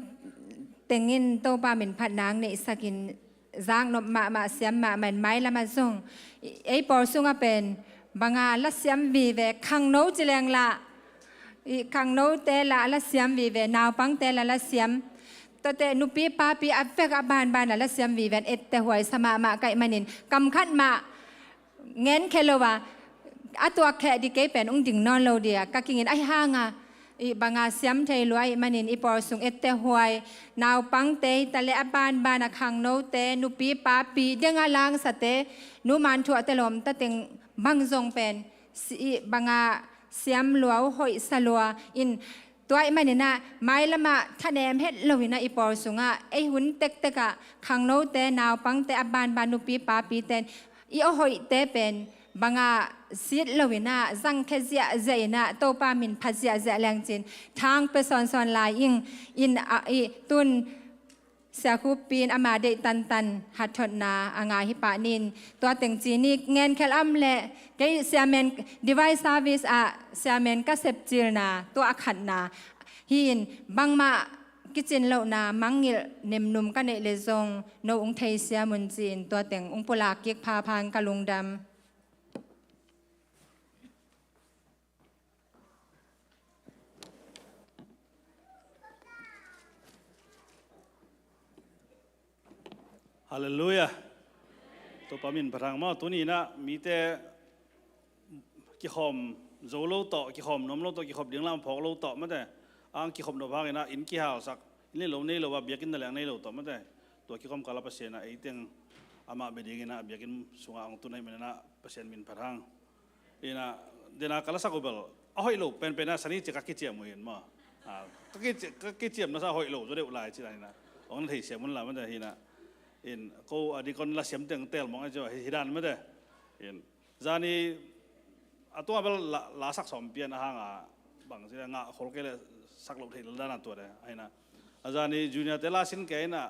tengin Topa min phatna neihsakin zaknop mahmah siam mahmah in mailamah zong ei pawl sungah pen banga lasiam vive khangno ci lengla, i khangnote la a lasiam vive, naupangte la lasiam, tuate nupi papi a vek a banban a lasiam vive an etteh huaisa mahmah kaih manin kamkhat mah ngen khia lo a, a tuak kheh dih kei pen ung ding nawn lo dih a ka kingin ahi hanga i banga siam thei lua i manin i pawl sung etteh huai, naupangte hi ta le a banban a khangnote, nupi papi, denga langsate, nu manthuahte lawmta teng bang zong pen si-, i banga siam lua uh, hoihsa lua in, tua i maninah mailamah thanem het loinah i pawl sungah ei hun tektekah khangnote, naupangte, a banban nupi papite in i awhoihte pen banga sit loinah zangkhia ziahziah inah Topa min pha ziahziah lengcin thang pe sawnsawn lai ing. In a, i tun Sia Khup Pi in ama deih tantan hathotna a ngai hi pah nin, tua teng ci ni. Ngenkhelh a om leh kei Sia Men, Divine Service ah Sia Men ka sepcilna tua a khatna hi-in, bangmah kicin lohna mangngilh nemnum ka neih leh zong no ung theisiam un ci-in tua teng ung pulak kik phapha ing. Ka lungdam. Halleluiah. Topa min pha thang maw. Tuni inah mite kikhawm zo lo tawh, kikhawm nuam lo tawh, kikhop ding lam phawk lo tawh mate, ang kikhop nop hanginah inn kihalsak, inn le lo nei lo a, biakinn na leng nei lo tawh mate, tua kikhawm kala Pasian ah ei teng amah bia dinginah biakinn sungah hong tun ahih maninah Pasian min pha thang. Inah, dena ka lasak uh bel a hoih lo penpenah sani cia ka kiciam uh hin maw. A, ka kici-, ka kiciam nasa a hoih lo zaw deuh lai ci dan inah hong na theisiam un la mate hinah. In ko a dikon lasiam teng tel mawng a cia hi, hi dan mate. In zani a tunga bel la, lasak sawm pian a hanga bang ci ngah khol kei le sak loh theih lel dana tua de. Ahinah a zani junior te la sin kei inah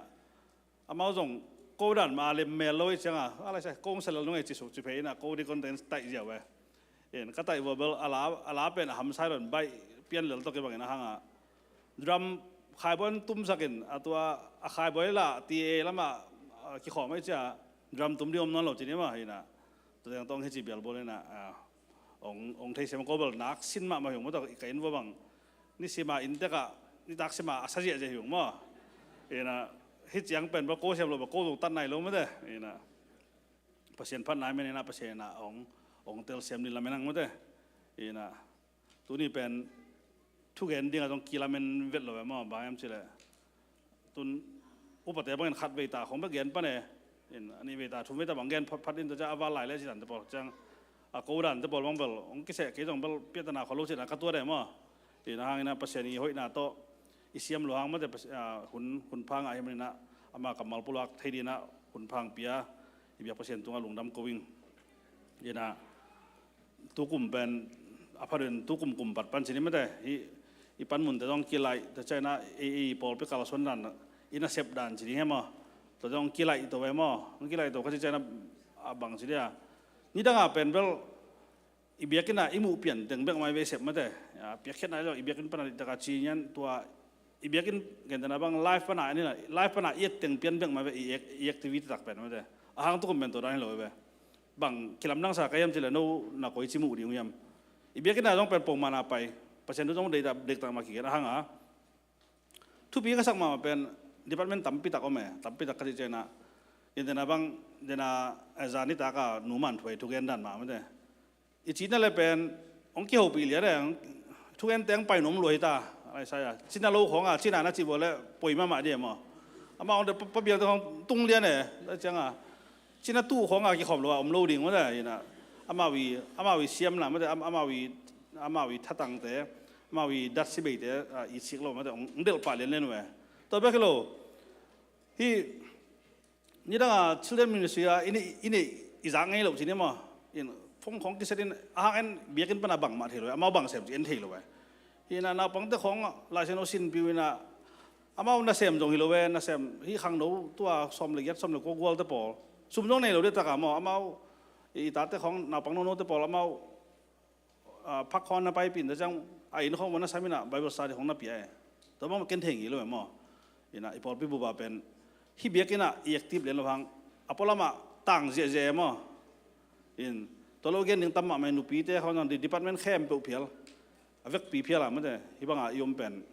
amau zong ko dan ma lem mel lo i cianga, a lai sa, kong sa lel nung ei ci suk ci phei inah ko dikon teng taih ziau e. In ka taih vua bel a la, a la pen a hamsai lo in baih pian lel tawh kibangin a hanga drum khaibuai tumsakin a tua a khaibuai la T A lamah, a, kikhawm ei cia drum tum ding om nawn lo ci ni mah hinah. Tua teng tawng hici bialbawl inah, a, ong, ong theisiam ko bel nak sin mahmah hi ung maw, tua ka inn vua bang nisima inntekah nitak sima a sa ziahziah hi ung maw. Inah hih ciang pen bel ko siam lo bel ko zong tat nai lo mate. Inah Pasian phatna hi men inah Pasian inah ong, ong telsiam ni lamen ang mate. Inah tuni pen thugen dingah zong kilamen vet lo e maw, bang hiam cileh tun upate bangin khat veita khong bek gen pan e. In a nih veita thum veita bang gen phatphat in tua ciang a val lai le ci dante pawl ciang a ko dante pawl bang bel hong kiseh kei zong bel piahtana khol lo ci dan ka tuat e maw. In a hangin a Pasian i hoihna tawh i siam lo hang mate Pasi-, a, hun, hun pha ngah hi maninah ama kammal pulak thei dinah hun pha hong pia i biak Pasian tungah lungdam ko ing. Inah tukum pen a pharin tukum kum pat pan ci ni mate, hih i panmunte zong kilaih, tua ciangin a ei, ei pawlpi kalsuan dan i nasep dan ci ding hi maw? Tua zong kilaih to ve maw? Hong kilaih to kha ci ciangin a bang ci dia, nidanga pen bel i biakinn a i muh pian teng bek mai vei sep mate. A piakkhiatna zong i biakinn pana dihtaka ci nian tua i biakinn gentehna bang live pana, live pana i et teng pian bek mai ve i, i activity tak pen mate. A hang tukum pen to dan hi lo ve. Bang kilamdang sa ka hiam cileh no na koici muh ding uh hiam? I biakinn a zong pen pongmana pai, Pasian thu zong deihtak, deihtak mah kigen a hanga. Thupi ka sak mahmah pen department tampitak om e, tampitak ka cih ciangin a, in dena bang, dena, eh, zan nitaka nu man thuai thugen dan mahmah te. I cihna le pen hong kihopih lian e, thugen teng pai nuam lua hi ta. Isaiah cina lo khawng a cina na cih vua le poi mahmah dih e maw? Amah hong de pa, pa biang te khawng tung lian e. Ciang a cina tuh khawng a kikhawm lo a om lo ding maw te. Ina amau i, amau i siamna maw te, am-, amau i, amau i thatangte, amau i datsi beite, a, i sik lo maw te, hong delh pah lianlian uh e. Tua bek hi lo. Hih nidang a children ministry a i neih, i neih i zak ngei loh ci ni maw? In phone khawng kiset in a hang en biakinn pan a bangmah thei lo e, amau bang sem ci en thei lo e. Hih ina naupangte khawng Laisiangtho sinpih uh ina amau nasem zong hi lo e, nasem hih khangno tua sawm le giat sawm le kua gualte pawl sum zong nei lo dih taka maw, amau i tate khawng naupang nonote pawl amau a, phak khawng na paipih in tua ciang a inn khawng vua na sam ina Bible study khawng na pia e. Tua bang ken thei ngei lo e maw? Ina i pawlpi bup a pen hih biakinn ah i active lian lo hang a pualam ah tang ziahziah e maw? In tua lo gen ding tam mahmah in nupite khawng zong di department khempeuh phial a vekpi phial a maw te, hih bang a i om pen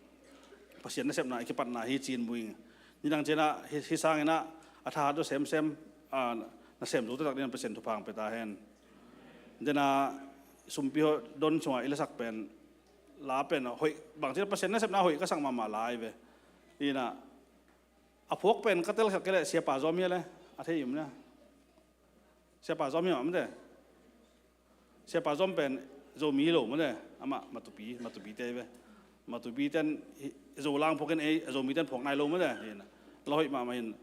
Pasian nasepna i kipatna hi ci-in mu ing. Nidang ciang a hih, hih sangin a, a thahat uh semsem, a, nasem zo taktak ding in Pasian thupha hong pia ta hen. Dena sumpi hawh don sungah i lasak pen la pen hoih, bangci Pasian nasepna hoih ka sak mahmah lai ve. Ina, a phuak pen ka tel khat kei leh Siapa Zom hi a le, a thei um na. Siapa Zom hi mah mate. Siapa Zom pen Zomi lo mate. Amah Matupi, Matupi te ve. Matupi ten Zolang phuak in ei, Zomi ten phuak nai lo mate. Ina, la hoih mahmah in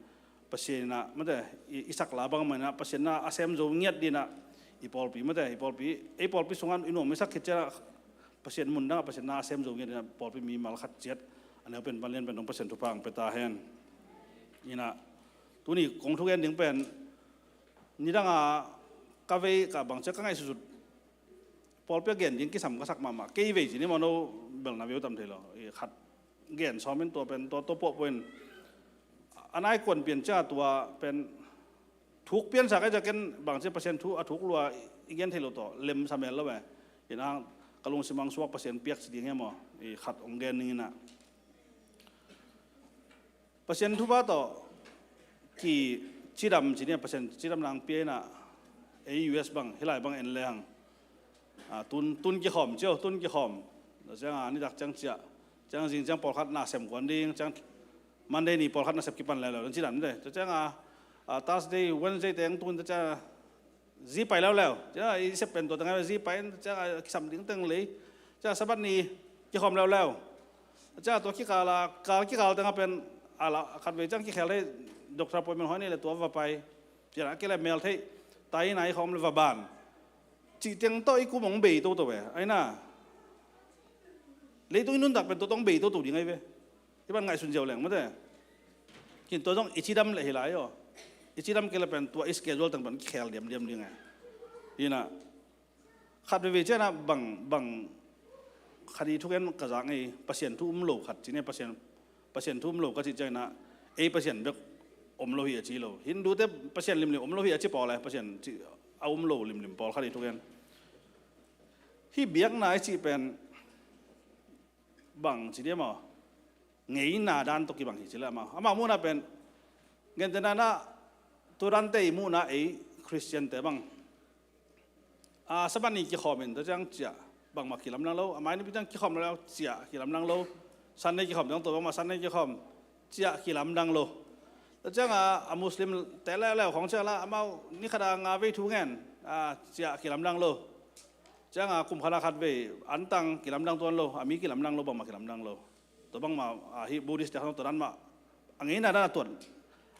Pasian ina mate, i, i sak la bang mah ina Pasian na a sem zo ngiat dina i pawlpi mate, i pawlpi, ei pawlpi sungan i nuam i sak khit ciana Pasian mun danga Pasian na a sem zo ngiat dina pawlpi mimal khat ciat a neu pen panlian pen dong Pasian thupha ang pia ta hen. Ina, tuni kong thugen ding pen nidanga ka vei ka bang ciat ka ngaihsutsut pawlpi a gen ding kisam ka sak mahmah kei vei ci ni mah no bel na veu tam thei lo. I khat gen sawm in tua pen tua tua puahpuah in a nai kuan pian cia tua pen thuk piansa ka i ciaken bangci Pasian thu a thuk lua i gen thei lo tawh lemsa mel lo ve. Ina ka lungsim ang suak Pasian piak ci ding hi maw? I khat ong gen ning ina Pasian thupha tawh kicidam ci ni a Pasian cidam nang pia ina ei U S bang hilai bang en lehang tun tun kikhawm cio tun kikhawm. Cianga nitak ciang ciah ciang zing ciang pawlkhat na sem kuan ding ciang Monday ni pawlkhat na sep kipan leuleu dan ci dan de. Tua cianga Thursday, Wednesday teng tun tua cianga zi pai leuleu. Cianga i sep pen tua teng zi pai in tua cianga kisam ding teng lei. Cianga Sabbath ni kikhawm leuleu. Cianga tua kikala kal kikal tenga pen ala khatvei ciang kikhel thei doctor appointment hoi ni le tua va pai. Cianga kile mel thei tai na i khawm le va ban. Cih teng tawh i kum hong bei toto ve aina. Leitung i nuntak pen tua tawh hong bei toto ding ai ve. Hi pan ngaihsun ziau leng mate. Kin tua zong i cidam leh hi lai aw. I cidam kei la pen tua i schedule teng pan kikhel diamdiam ding e. Hina khat veve ciana bang bang khat i thuken ka zak ngei Pasian thu um lo khat ci ne Pasian Pasian thu um lo ka ci ciana ei Pasian bek om lo hi a ci lo. Hindu te Pasian limlim om lo hi a ci pawl e Pasian ci a um lo limlim pawl khat i thuken. Hi biakna i cih pen bang ci diam aw. Ngeina dan tawh kibang hi ci le amau amau muhna pen. Gentena na tudante i muhna ei Christian te bang. A Sabbath ni kikhawm in tua ciang ciah bangmah kilamdang lo. A mai nipi ciang kikhawm lo ciah kilamdang lo. Sunday kikhawm ciang tua bangmah Sunday kikhawm ciah kilamdang lo. Tua cianga a Muslim te leuleu khawng ciah la amau ni khata nga vei thu ngen a ciah kilamdang lo. Cianga kum khata khat vei antang kilamdang tuan lo a mi kilamdang lo bangmah kilamdang lo. Tua bangmah a hi Buddhist te khawng tua dan mah a ngeina dan a tuan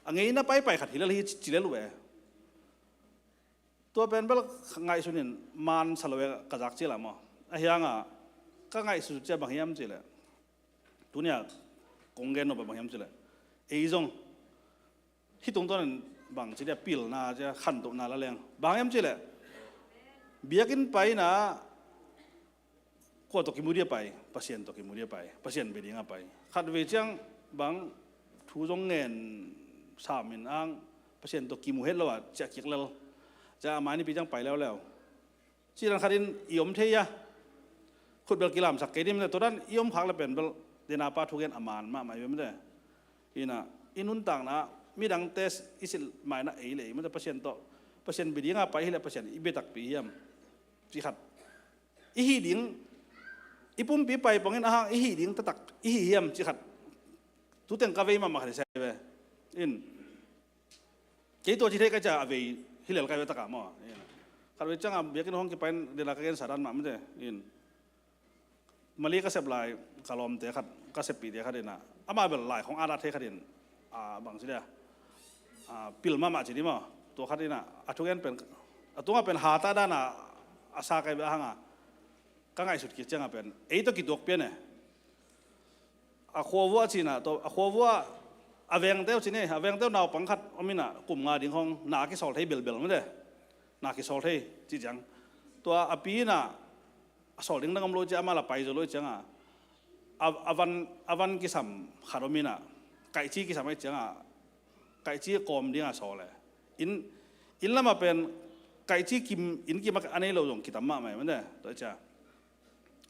a ngeina paipai khat hi lel hi ci lel uh e. Tua pen bel ngaihsun in man sa lo e ka zak ci la maw. A hianga ka ngaihsun cia bang hiam ci le. Tunia kong gen no bang hiam ci le. Ei zong hi tungtawn in bang ci dia pilna cia khantohna la leng bang hiam ci le. Biakinn paina kua tawh kimu dia pai Pasian tawh kimu dia pai Pasian bia dinga pai. Khat vei ciang bang thu zong ngen samin ang Pasian tawh kimu het lo a ciah kik lel. Cia a mai nipi ciang pai leuleu. Ci dan khatin i om thei a khutbel kilamsak kei dim le tua dan i om khak le pen bel dena pa thugen a man mahmah i bemte. Ina i nuntakna midangte i silh maina ei le ei mate Pasian tawh Pasian bia dinga pai hi le Pasian i bia takpi hiam. Ci khat i hih ding i pumpi pai pongin a hang i hih ding taktak i hih hiam ci khat. Tuteng ka vei mahmah khat i sai ve. In kei tua ci thei ka cia a vei hi lel ka ve taka maw. Khat vei cianga biakinn hong kipain dena ka gen sa dan mah mate. In Mali ka sep lai ka lawmte khat ka seppihte khat ina amah bel lai khong adat thei khat in a bang ci dia a pil mahmah ci ni maw. Tua khat ina a thugen pen a tunga pen hata dana a sa kai beh a hanga ka ngaihsut kik cianga pen ei tawh kituak pian e. A khuavua cina tawh a khuavua a vengteu cine a vengteu naupang khat om ina kum nga ding hong na kisawl thei belbel mate. Na kisawl thei ci ciang tua a pi ina a sawl ding dang om lo cia ama la pai zo lo cianga a van a van kisam khat om ina kaihci kisam ai cianga kaihci kawm dinga sawl e. In in lama pen kaihci kim in kim a nei lo zong kitam mahmah e mate. Tua cia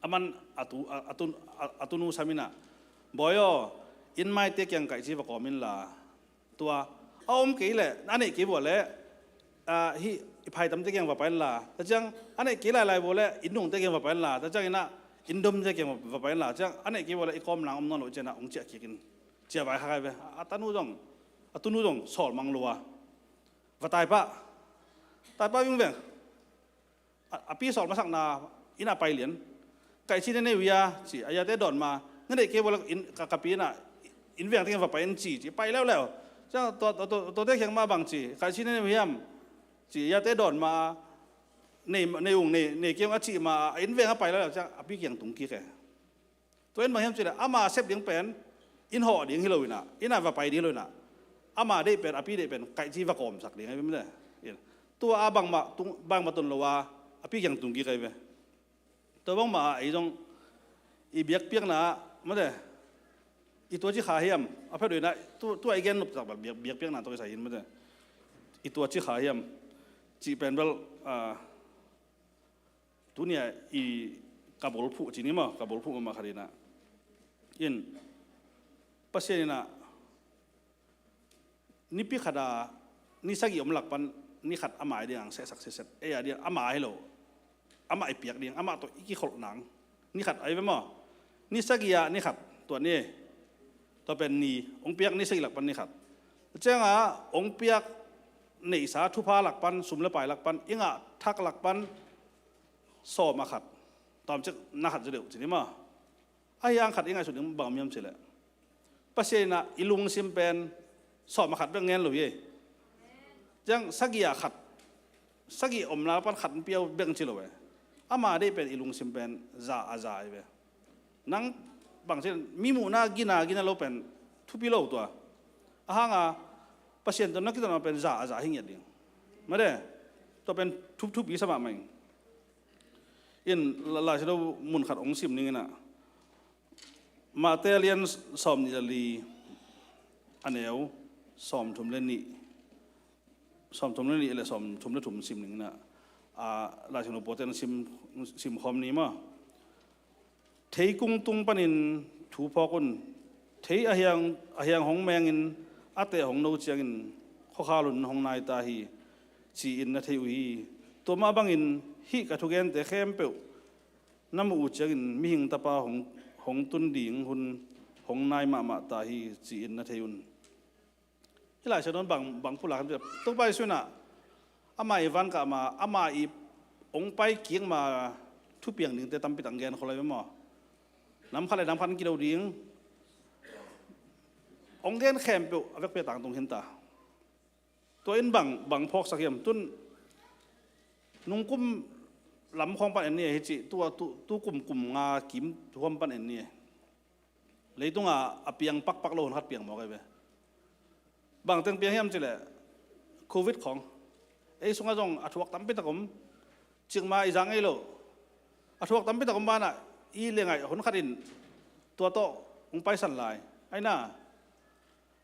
a man a tu a tu a tunu sam ina bawi aw in maite kiang kaihci va kawm inla tua a om kei le a neih kei vua le hi i phaitamte kiang va pai inla ta ciang a neih kei lailai vua le in nungte kiang va pai inla ta ciang ina Inn dom zia kiang va pai inla, ciang a neih kei vua le i kawm nang om nawn lo i cianah hong ciah kik in. Ciah vai kha kai ve. A tanu zong, a tunu zong sawl mang lua. Va tai pah. Tai pah vingveng. A, a pi sawl masakna inn ah pai lian. Kaihci ne nei uh hia ci, a yate dawn ma. Nga neih kei vua le inn, ka, ka pi inn ah inn veng tengin va pai in ci, ci pai leuleu. Ciang tua, tua, tua, tuate kiang ma bang ci, kaihci ne nei uh hiam ci, yate dawn ma. Nei, nei ung, nei, nei kei ung a cih ma, a inn veng a pai leuleu. Ciang a pi kiang tung kik e. Tua in bang hiam cih leh ama sep ding pen inn hawh ding hi lo inah, inn ah va pai ding hi lo inah, ama deih pen, a pi deih pen kaihci va kawmsak ding ahi ve mate. Tua a bangmah tung, bangmah tun lo a, a pi kiang tung kik ahi ve. Tua bangmah a ei zong i biakpiakna ah mate, i tuaci kha hiam? A phet uh inah tu, tua i gen noptak bel biak, biakpiakna tawh kisai hi in mate. I tuaci kha hiam cih pen bel, ah, tuni-a i ka bolphuh ci ni maw, ka bolphuh mahmah khat inah, in Pasian inah nipi khat a ni sagih om lak pan ni khat ama a ding ang sehsak siset, ei a ding ama hi lo, amah i piak ding, amah tawh i kikholh nang ni khat ahi ve maw. Ni sagih ah ni khat, tua ni, tua pen ni hong piak, ni sagih lak pan ni khat. Ciangah hong piak neihsa thupha lak pan, sum le pai lak pan, i ngah thak lak pan sawm a khat, tawmcik na khat zaw deuh ci ni maw. Ahi hang khat i ngaihsut ding bang om hiam cih leh, Pasian inah i lungsim pen sawm a khat bek ngen lo hi. Ciang sagih a khat, sagih omna pan khat in piau bek ci lo e. Ama deih pen i lungsim pen za a za ahi ve. Nang bang ci, mi muhna gina, gina lo pen thupi lo tua. A hang a Pasian tawh na kituahna pen za a za hi ngiat ding. Mate, tua pen thup, thupi sa mahmah ing. In la, Lai Siangtho mun khat hong sim ning inah, Mate a lian sawm nih le li, a neu sawm thum le nih, sawm thum le nih le sawm thum le thum sim ning inah, a, Lai Siangtho pawlte'n sim, sim khawm ni maw. Theikung tung panin thu phawk un. Thei a hiang, a hiang hong mengin, a teh hong no ciangin, khuakhal un hong nai ta hi, ci-in na thei uh hi. Tua mah bangin hih ka thugente khempeuh na muh uh ciangin Mihing Tapa hong, hong tun ding hun hong nai mahmah ta hi, ci-in na thei un. Hih Lai Siangtho in bang, bang pulak hiam cih leh, Topa Jesu inah ama i van kah ma, ama i hong pai kik ma thupiang dingte tampi tak gen khol ahi ve maw. Nam khat le nam khat in kilo ding, hong gen khempeuh a vekpi a tangtung hi ta. Tua in bang, bang phawksak hiam? Tun nungkum lam khawng pan en ni e, hi cih, tua tu, tu kum, kum nga kim huam pan en ni e. Leitungah a piang pakpak lo hun khat piang mawk ahi ve. Bang teng piang hiam cih leh, Covid khawng. Ei sungah zong a thuak tampi tak om. Cikmah i zang ei lo. A thuak tampi tak om banah i le ngaih hun khat in tua tawh hong paisan lai. Aina,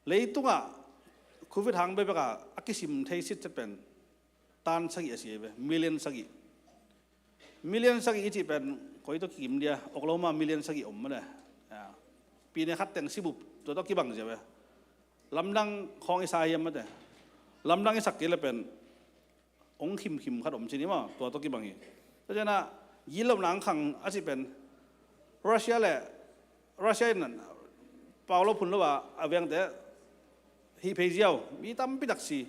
leitungah Covid hang bekbek a, a kisim thei sitset pen tan sagih a si ahi ve, million sagih. Million sagih i cih pen koi tawh kikim dia, Oklahoma million sagih om mate. Ya. Pine khat teng sibup tua tawh kibang zia ve. Lamdang khawng i sa hiam mate. Lamdang i sak kei le pen hong khimkhim khat om ci ni maw, tua tawh kibang hi. Tua cianah gilo nang khang a cih pen Russia le, Russia in pau lo phun lo a, a vengte hih phei ziau, mi tampi tak si.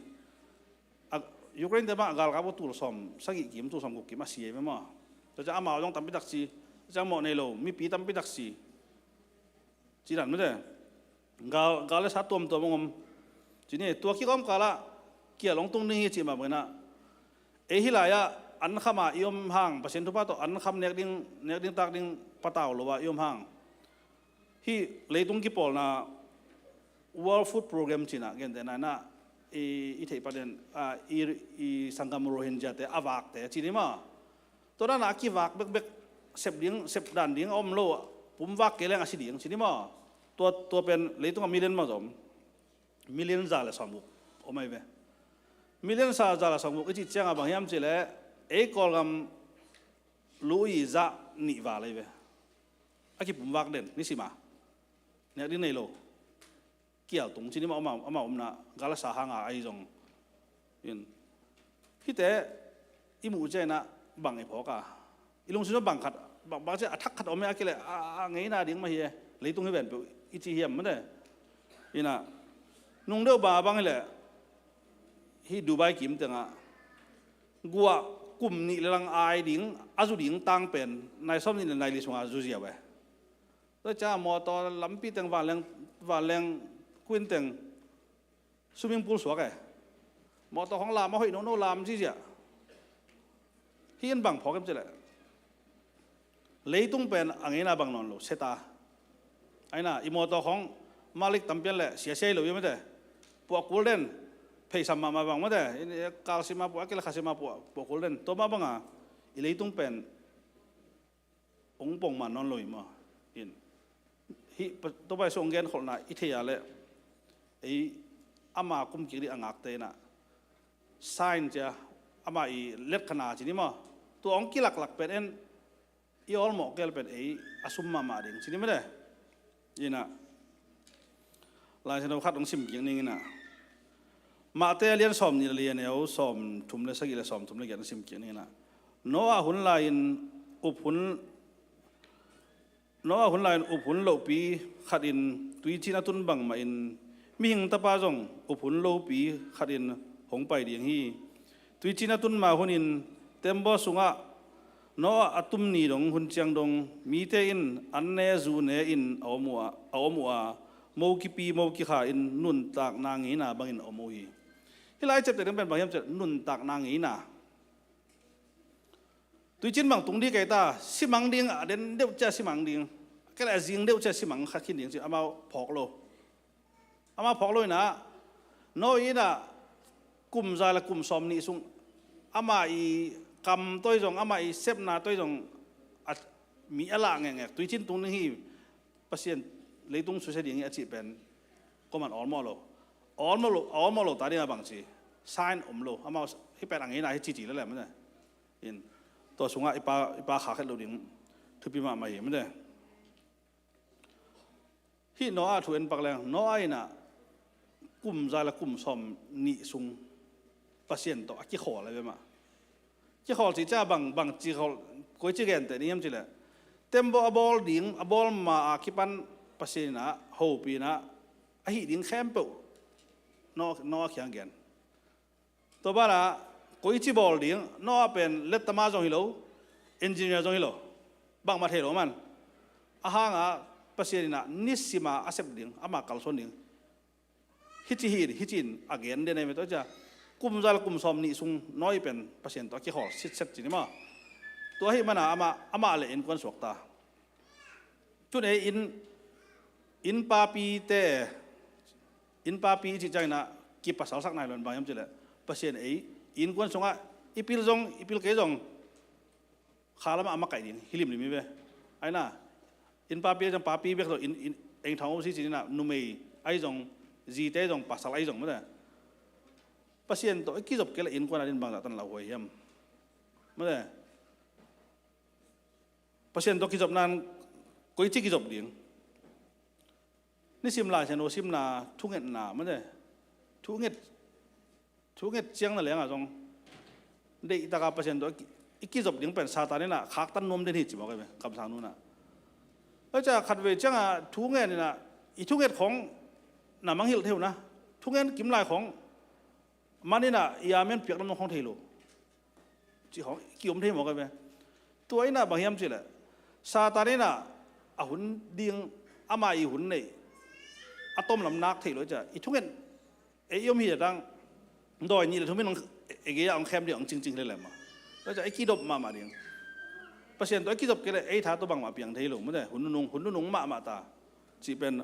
A, Ukraine te mah a galkap uh tul sawm sagih kim, tul sawm guk kim a si ahi ve maw. Tua ciang amau zong tampi tak si. Tua ciang mawh nei lo mipi tampi tak si. Ci dan mate. Gal, gal le sa tuamtuam hong om. Ci ni, tua kik a om kalah kial hong tung ding hi cih mah bangin ah, ei hih lai-ah an kham a i om hang, Pasian thupha tawh an kham nek ding, nek ding tak ding patau lo a i om hang, hih leitung kipawlna World Food Program ci-in ah gentehna in ah i, i theih pah den, a, i, i sanggam Rohingya te a vakte ci ni maw. Tua dan a kivak bekbek sep ding, sep dan ding a om lo, pumvak kei leng a si ding ci ni maw. Tua, tua pen leitungah million mah zom. Million za le sawmguk om ahi ve. Million za, za le sawmguk i cih ciangah bang hiam cih leh, ei Kawlgam lu-i zah nih val ahi ve. A kipumvak den, nisim a. Nek ding nei lo. Kial tung ci ni maw, amau, amau omna, gal le sa hang a ahi zong. In. Hihte, i muh ciangin ah bang i phawk a. I lungsim ah bang khat, bang bang cia a thak khat om e a kile a ngeina ding mah hi e. Leitung hi ven peuh i ci hiam mate. Ina nung deuh ba bang hileh hi Dubai kim tengah guah kum nih le lang ai ding a zu ding tang pen nai sawm nih le nai li sungah zu ziau e. Tua cia mawtaw lampi teng vanleng vanleng kuin teng swimming pool suak e. Mawtaw khong lam a hoih nono lam zizia. Hi in bang phawk em cileh leitung pen a ngeina bang nawn lo seta. Aina i mawtaw khong malik tampian le siasia i lo i mate. Puah kul den pheisam mahmah bang mate. Kalsima puah a kile khasima puah puah kul den tua mah banga i leitung pen ong pong man nawn lo hi maw? In hi Topa Jesu ong genkholhna i thei a le ei ama kum kik dih a ngakte inah sign cia ama i letkhanna ci ni maw? Tua ong kilaklak pen en i awlmawh kel pen ei a sum mahmah ding ci ni mate. Inah Lai Siangtho khat hong sim kik ning inah Mate a lian sawm nih le li a neu sawm thum le sagih le sawm thum le giat hong sim kik ning inah Noah hun lai-in up hun Noah hun lai-in up hun lohpi khatin tuicin a tun bangmahin mihing tapa zong up hun lopi khatin hong pai ding hi. Tuicin a tun ma hunin tembaw sungah Noah a tum ni dong hun ciang dong mite in an ne zu ne in a om uh a, a om uh a, mo kipi mo kikha in nuntakna ngeina bangin a om uh hi. Hih lai ciapteh ding pen bang hiam ciah nuntakna ngeina. Tuicin bang tung ding kei ta simang ding a den deuh ciah simang ding. Kei le a zing deuh ciah simang kha khin ding ci amau phawk lo. Ama phawk lo inah Noah inah kum za le kum sawm nih sung ama i kam toi zong ama i sepna toi zong a mi a lah ngekngek tuicin tung ding hi. Pasian leitung susia ding hi a cih pen kuaman awlmawh lo. Awlmawh lo awlmawh lo ta ding a bang ci sign om lo ama hi pen a ngeina hi ci ci le le mate. In tua sungah i pa i pa kha khet lo ding thupi mahmah hi mate. Hih Noah thu en pak leng Noah inah kum za le kum sawm nih sung Pasian tawh a kikhawl a bemah kikhawl cih ca bang bang cikhawl koi ci genteh ni hiam cileh tembaw a bawl ding a bawl ma a kipan Pasian inah hopih inah a hih ding khempeuh Noah Noah khiang gen. Tua banah koici bawl ding Noah pen lettama zong hi lo, engineer zong hi lo, bangmah thei lo man. A hanga Pasian inah nisima a sep ding ama kalsuan ding. Hici hi hici in a gen den ei me tua cia kum za le kum sawm nih sung Noah pen Pasian tawh a kikhawl sitset ci ni maw? Tua hi mana ama ama le innkuan suakta. Cun ei in in papite in papi i cih cianginah kipasalsak nai lo in bang hiam cileh Pasian ei innkuan sungah i pil zong i pil kei zong kha lamah a makaih ding hi limlim hi ve. Aina in papi a ciang papi bek zong in eng thang si cininah numei ahi zong zite zong pasal ahi zong mate. Pasian tawh i kizop kei le innkuan a din bangzah tan lauhuai hiam mate. Pasian tawh kizopna in koici kizop ding. Nisim Lai Siangtho simna thungetna mate. Thunget thunget ciang na lengah zong deihtaka Pasian tawh i kizop ding pen Satan inah khaktan nuam den hi ci mawk ei ve kamsang nunah. Aca khatvei ciangah thunget inah i thunget khong na mangngilh thei uh na. Thunget kim lai khong man inah i amen piak lam khong thei lo. Cih khong kiom thei mawk a ve. Tua inah bang hiam cileh Satan inah a hun ding ama i hun neih a tomlam nak thei lo cia i thungen ei i om hi a tang dawi nih le thumin egei a ong khem ding ong cingcing hi le lem a. Tua cia i kidop mahmah ding. Pasian tawh i kizop kei le ei tha tawh bangmah piang thei lo mate hun nunung hun nunung mahmah ta. Cih pen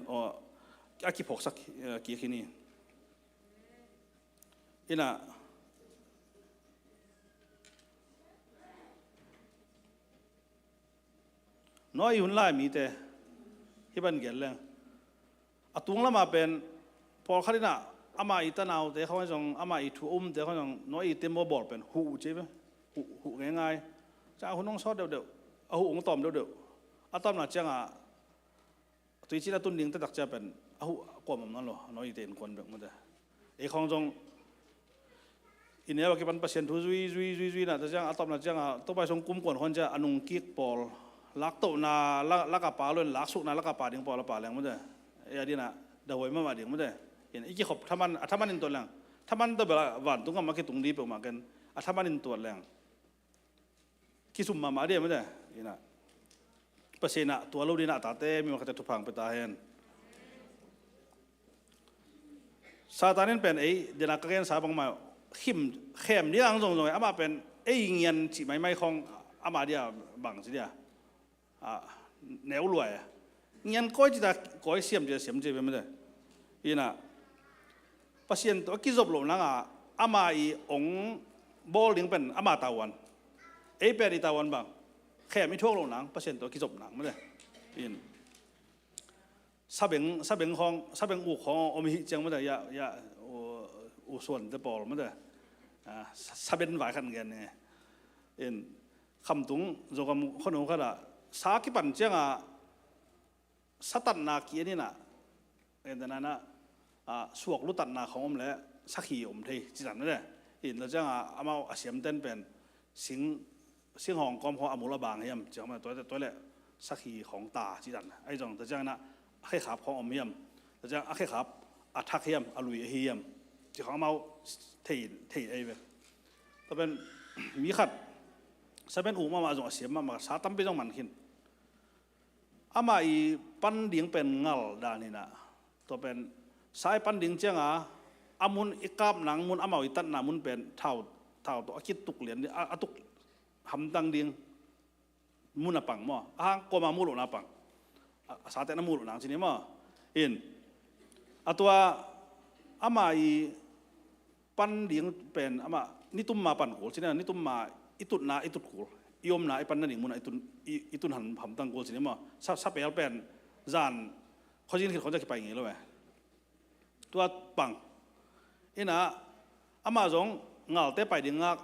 a kiphawksak kik hi ni. Inah Noah i hun lai mite hi ban gen leng a tung lamah pen pawlkhat inah ama i tanaute khawng ahi zong ama i thu a umte khawng zong Noah i tembaw bawl pen huh uh ci ve. Huh huh ngeingai. Ciang a hun hong sawt deuhdeuh a huh hong tawm deuhdeuh a tawmna ciangah tuicin a tun ding taktak cia pen a huh a kuam om nawn lo a Noah i te innkuan bek mate. Ei khawng zong i neu a kipan Pasian thu zui zui zui zui na ta ciang a tawpna cianga Topa i sung kum kuan khuan cia a nung kik pawl laktohna la- lak a pa lo in laksukna lak a pa ding pawl a pa leng mate. Ei a ding ah dahuai mahmah ding mate. In i kikhop thaman a thaman in tuat leng, thaman ta bel a vantung gam a kitung ding peuhmah ken a thaman in tuat leng kisum mahmah ding mate. In ah Pasian in ah tua lo ding in ah a tate mi mah khat thupha hong pia ta hen. Satan in pen ei dena ka gensa bangmah khim khem ding ang zongzong ei, amah pen ei ngian cih maimai khawng amah dia bang ci dia a neu luai a ngian kawi cita kawi siam cita siam cita mate. In ah Pasian tawh a kizop loh nang a amah i ong bawl ding pen amah tavuan, ei pen i tavuan bang khem i thuak loh nang Pasian tawh a kizop nang mate. In sabeng sabeng khawng sabeng uk khawng om hi ciang mate ya ya u suan te pawl mate. Saben vai khan gen ne. In khamtung zogam khon khat ah sa kipan ciang a sa tatna ki an in ah en te nana suak lu tatna khawng om le sakhi om thei ci tan mate. In lo ciang a amau a siam ten pen sing sing hawng kawm khawng a mul a bang hiam ci khawng mate. Tua le sakhi khawng ta ci tan ai zong ta ciang na a khekhap khawng om hiam ta ciang a khekhap a thak hiam a lui a hi hiam ci khawng amau thei thei ei ve. Tua pen mi khat saben uk mahmah zong a siam mahmah sa tampi zong man khin. Amah i pan ding pen ngal dan in ah tua pen sa i pan ding ciang a a mun i kap nang mun amau i tatna mun pen thau thau tawh a kituk lian ding a tuk hamtang ding mun a pang maw a hang koma muh lohna pang a sate na muh lohna cini maw. In a tua amah i pan ding pen amah nitum ma pan kul cini nitum ma i tutna i tut kul i omna i panna ding mun a i tun i tun han hamtang kul cini maw. Sa pel pen zan khozin khit khon za kipai ngei lo e. Tua pang in ah amah zong ngalte pai ding ngak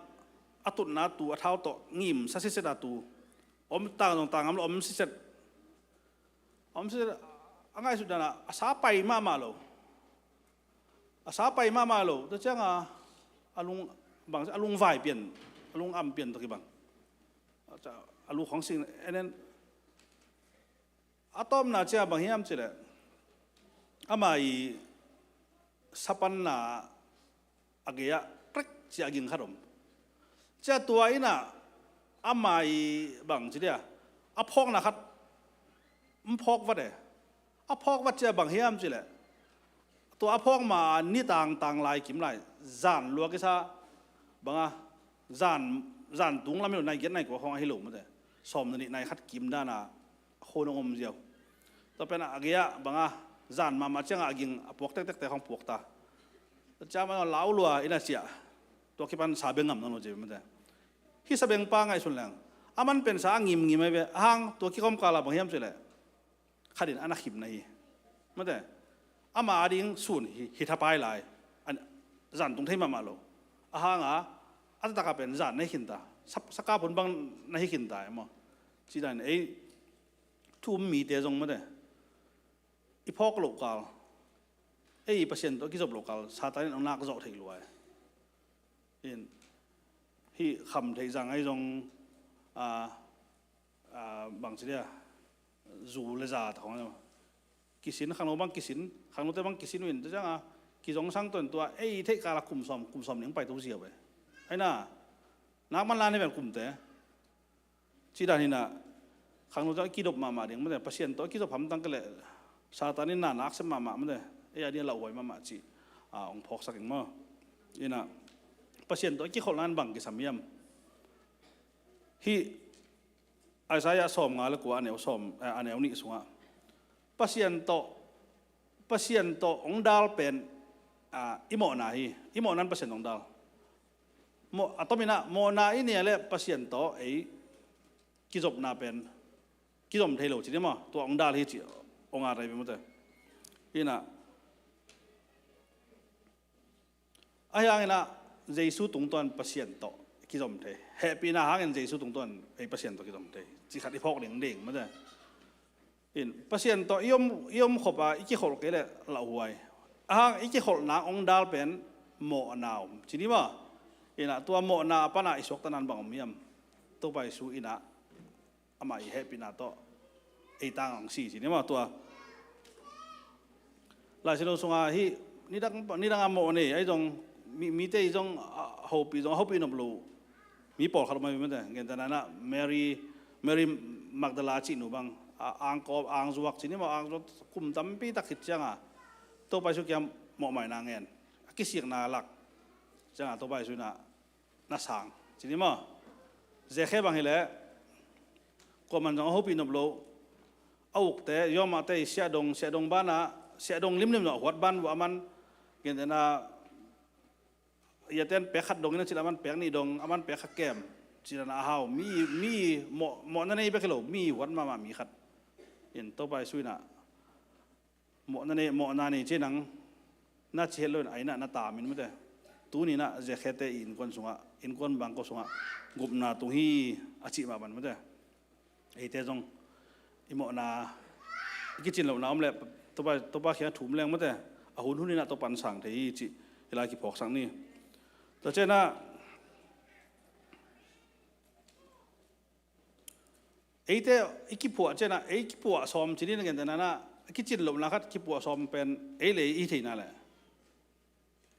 a tutna tu a thau tawh ngim sa siset a tu om tang zong tang am lo om siset om siset a ngaihsut dan ah a sa pai mahmah lo. A sa pai mahmah lo ta ciang a a lung bang a lung vai pian a lung am pian ta kibang a lu khawng sing en en. A tawpna cia bang hiam cileh amah i sapanna a gei-ah krik cia a ging khat om. Cia tua innah amah i bang ci dia a phawkna khat n phawk vat e. A phawk vat cia bang hiam cileh tua a phawk ma ni tangtang lai kim lai zan lua kisa banga zan zan tung lam hi lo nai giat nai kua khawng ahi lo mate. Sawm na nih nai khat kim dana khonung om ziau. Tua pen a gei-ah banga zan mahmah ciangah a ging a puak tektekte khawng puak ta. Tua ciang mah lau lua ina ciah tua kipan sa beng ngam nang lo ci mate. Hih sa beng pa ngaihsun leng a man pen sa a ngimngim ahi ve a hang tua kikhawm kala bang hiam cileh khatin a na khimna hi. Mate ama a ding sun hi thapai lai zan tung thei mahmah lo a hanga a takah pen zan na hi khinta. Sakap hun bang na hi khinta e maw? Cidan ei thu um mite zong mate i phawk loh kal ei Pasian tawh a kizop loh kal Satan in a nak zawh theih lua e. In hih kham theih zang ahi zong a bang ci dia zu le za ta khong kisin khangno bang kisin khangnote bang kisin uh in tua cianga kizong sang tuan tua ei theih kala kum sawm kum sawm ning pai to ziau e. Aina nak man la ni ven kumte cidan hinah khangno ciang a kidop mahmah ding mate Pasian tawh a kizop hamtang kei leh Satan in na nak sem mahmah mate ei a ding a lauhuai mahmah cih a hong phawksak ing maw? Inah Pasian tawh a kikholhna in bang kisam hiam? Hih Isaiah sawm nga le kua a neu sawm a neu nih sungah Pasian tawh Pasian tawh hong dal pen i mawhna hi. I mawhna in Pasian tawh hong dal a tominah mawhna i nia le Pasian tawh ei kizopna pen kizom thei lo ci ni maw? Tua hong dal hi ci hong a rai ve mate. Inah ahi hanginah Jesu tungtawn Pasian tawh kizom thei. Hehpihna hangin Jesu tungtawn ei Pasian tawh kizom thei ci khat i phawk dingding mate. In Pasian tawh i om i om khop a i kikholh kei le lauhuai a hang i kikholhna hong dal pen mawhna om ci ni maw? Inah tua mawhna a pana i suaktanan bang om hiam? Topa Jesu inah amah i hehpihna tawh ei tang hong si ci ni maw. Tua Lai Siangtho sungah hih nidang, nidang a mawh nei, ahi zong mi, mite i zong a hopih zong a hopih nop lo mi pawlkhat om ahi mate. Gentehna Mary, Mary Magdala cihnu bang, a, angkawp, angzuak ci ni maw, angzuak kum tampi tak khit cianga Topa Jesu kiang mawhmaina ngen, a kisikna lak cianga Topa Jesu inah na sang ci ni maw. Zekhe bang hileh kuaman zong a hopih nop lo, a ukte, Rome-te i siahdong, siahdong banah, siahdong limlim zong a huat ban uh a man, gentehna, iaten pek khat dong in a cih leh a man pek nih dong, a man pek khat kem, cih dan a hau, mi, mi mawh, mawhna nei bek hi lo, mi huat mahmah mi khat in Topa Jesu inah mawhna nei, mawhna nei ci nang na ci het lo in a innah na tam in mate. Tuni inah Zekhete i innkuan sungah, innkuan bangkua sungah gupna tung hi a cih mah bang mate. Eite zong i mawhna, i kicin lohna om leh Topa, Topa kiangah thum leng mate, a hun hun inah Topa in sang thei hi cih i lai kiphawksak ni. Tua cianah eite i kiphuah cianah, ei kiphuah sawm ci ni, na gentehna inah a kicin lohna khat kiphuah sawm pen ei le ei i theihna leh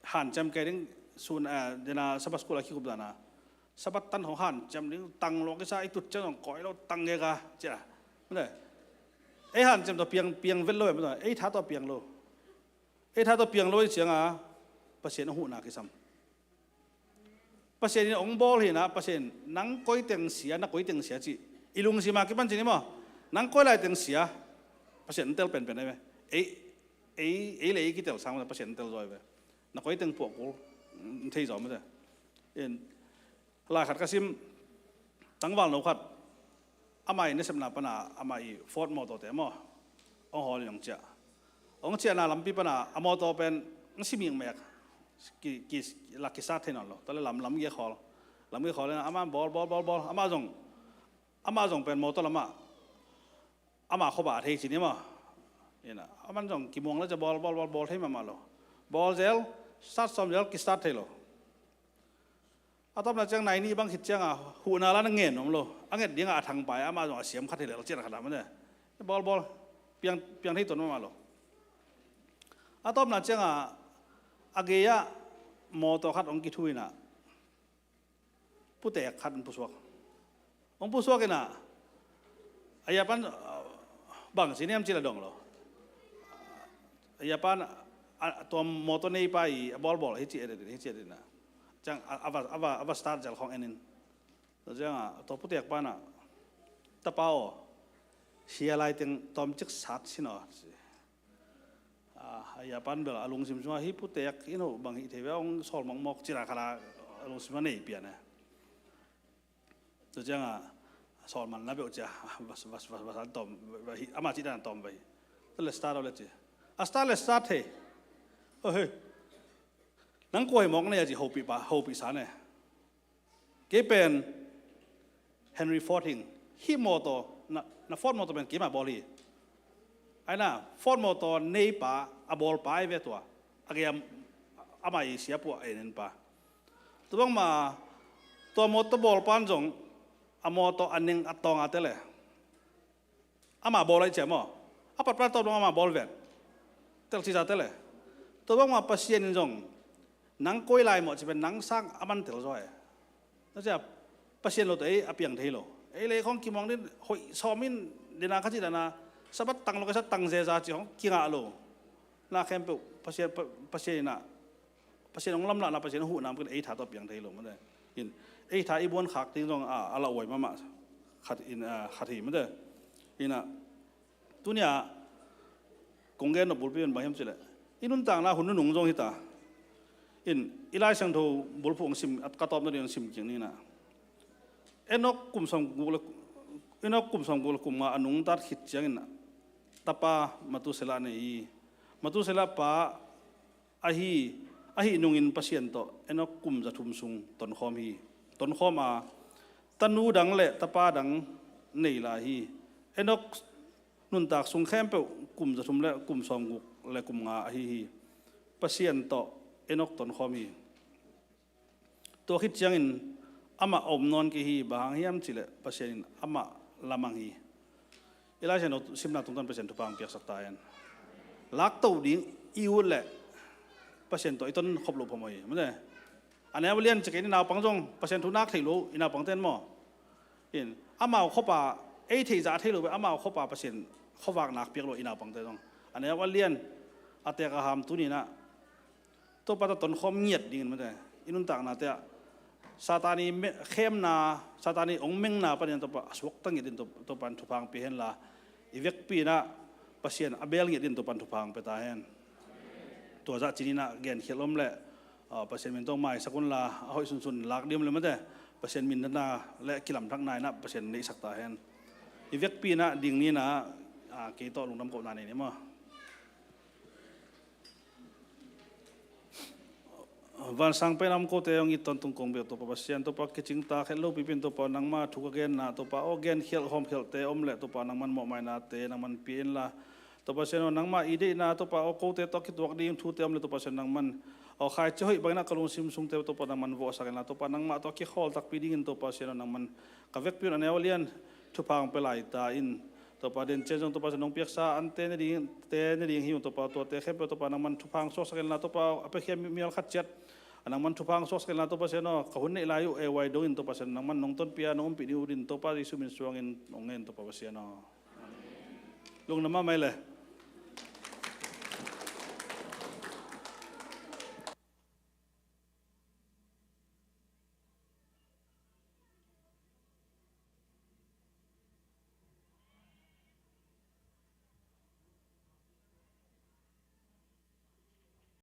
hanciam kei ding. Sun, eh, dena Sabbath school a kikup dana Sabbath tan hong hanciam ding, tang lo kisa, i tut ciang hong koi lo, tang geka cia. Ei hanciam tawh piang, piang vet lo em, ei tha tawh piang lo. Ei tha tawh piang lo i cianga Pasian a huhna kisam. Pasian in hong bawl hinah, Pasian nang koi teng sia, na koi teng sia cih i lungsim a kipan ci ni maw. Nang koi lai teng sia, Pasian an tel penpen ahi ve. Ei, ei, ei le ei kitel sang mate, Pasian an tel zaw ahi ve. Na koi teng puah kul, n thei zaw mate. In, lai khat ka sim, tangvalno khat, amah i nasepna pana amah i Ford mawtawte maw, hong hawl in hong ciah. Hong ciahna lampi pana a mawtaw pen hong si mikmek, ki, ki, lak kisat thei nawn lo. Tua le lam, lam giak hawl, lam giak hawl in amah bawl, bawl, bawl, bawl. Amah zong, amah zong pen mawtaw lamah amah khuabah thei ci ni maw. Ina, aman zong kimuang le cia bawl, bawl, bawl, bawl thei mahmah lo. Bawl zel, start sawm zel, ki start thei lo. A tawpna ciang nai nih bang khit cianga huhna la na ngen om lo. A nget dinga a thangpai amah zong a siam khat hi lel cian khat a mate. Bawl, bawl, piang, piang thei tuan mahmah lo. A tawpna cianga a gei-ah mawtaw khat hong kithu inah putek khat hong pusuak. Hong pusuak inah a yapan, ah, bang ci niam ci la dong lo. A yapan, ah, tua mawtaw neipa i a bawlbawl hi ci edet, hi ci edet inah. Ciang a, a va, a va, a va start zel khawng en in. Tua ciangah tua putek panah, "Tapa aw, hia lai teng tawmcik sat sin aw," ci. A, a yapan bel a lungsim sungah, "Hih putek in hoh bang hih thei ve, hong sawl mawkmawk," cina khala a lungsim sungah nei pian e. Tua ciangah sawl man la beuh cia, vas, vas, vas, vas, an tawm, va, va, hi, ama cih dan an tawm va hi. Tua le start aw le ci. A start le start thei. "Oh, hei. Nang kua hi mawk nei a ci hopih pa, hopih sa ne." "Kei pen Henry Ford hing, hih mawtaw, na, na Ford mawtaw pen keima bawl hi. Aina, Ford mawtaw neipa, a bawlpa ahi ve tua. A gei a, amah i siapuah a en en pa. Tua bangma, tua mawtaw bawlpan zong, a mawtaw a neng a tawng a tele. Ama bawl ahi cia maw. A patpat tawp dong ama bawl ven. Tel cisa tele. Tua bangma Pasian in zong, nang koi lai mawh ci pen nang sang a man tel zaw e. Tua cia Pasian lo tawh ei a piang thei lo. Ei lei khawng kimuang din hoih sawm in dina kha ci dana Sabbath tang lo kisa tang zeza ci khawng kingah lo. Na khempeuh Pasian, Pa-, Pasian inah Pasian hong lamlahna, Pasian hong huhna mah ei tha tawh piang thei lo mate. In, ei tha i buan khak ding zong a, a lauhuai mahmah khat in, a, khat hi mate. Inah, tunia kong gen nop bulpi in bang hiam cileh, i nuntakna hun nunung zong hita. In, i Lai Siangtho bulphuh hong sim, a, ka tawpna ding hong sim kik ni inah. Enok kum sawmguk le, Enok kum sawmguk le kum nga a nungtat khit ciangin tapa Methuselah nei hi. Methuselah pa ahi, ahi nungin Pasian tawh Enok kum zathum sung tonkhawm hi. Tonkhawm a, tanu dang le tapa dang nei lai hi. Enok nuntak sung khempeuh kum zathum le kum sawmguk le kum nga ahi hi. Pasian tawh Enok tonkhawm hi. Tua khit ciangin amah a om nawn kei hi, bang hang hiam cileh Pasian in amah lamang hi. I Lai Siangtho simna tungtawn Pasian thupha hong piaksak ta hen. Lakto ding i ut leh Pasian tawh i ton khop loh phamawh hi. Mate. A neu a lian cikin i naupang zong Pasian thu nak thei lo i naupangte in maw. In amau khuapa ei theih zah thei lo ve, amau khuapa Pasian khuavak nak piak lo i naupangte zong. A neu a lian a tek a ham tuni-in ah Topa tawh tonkhawm ngiat dingin mate. I nuntaknate ah Satan i me-, khemna, Satan i ong mengna panin Topa a suakta ngiat in Topa, Topa in thupha hong pia henla, i vekpi-in ah Pasian a bel ngiat in Topa in thupha hong pia ta hen. Tua zah ci-in ah genkhial om leh, ah, Pasian min tawh maisak unla, a hoih sunsun lak ding om leh mate. Pasian minthanna leh kilamthakna in ah Pasian neihsak ta hen. I vekpi-in ah ding ni-in ah, ah, kei tawh lungdam kohna nei ni maw. Vansang pen a om kote hong it tawntung kong biak Topa Pasian, Topa kicingtak het lopipi in Topa nangma thu ka genna Topa aw, genkhial hawmkhialte om leh Topa nangman mawhmainate nangman pia inla, Topa Pasian aw, nangma i deihna Topa aw, kote tawh kituak ding thute om leh Topa Pasian nangman aw, khaici hoih bangin ah ka lungsim sungte Topa nangman vawhsak inla, Topa nangmah tawh kikhawl takpi dingin Topa Pasian aw, nangman ka vekpi un a neu a lian thupha hong pia lai ta in. Topa, den ciang zong Topa Pasian nong piaksa ante ne ding, te ne ding hi ung Topa, tuate khempeuh Topa nangman thupha hong suaksak inla Topa, a piakhia mial khat ciat a nangman thupha hong suaksak inla Topa Pasian aw, ka hun neih lai uh ei vai dongin Topa Pasian nangman nong tonpih a nong ompih ding uh din Topa Jesu min suangin hong ngen Topa Pasian aw. Lungdam mahmah leh.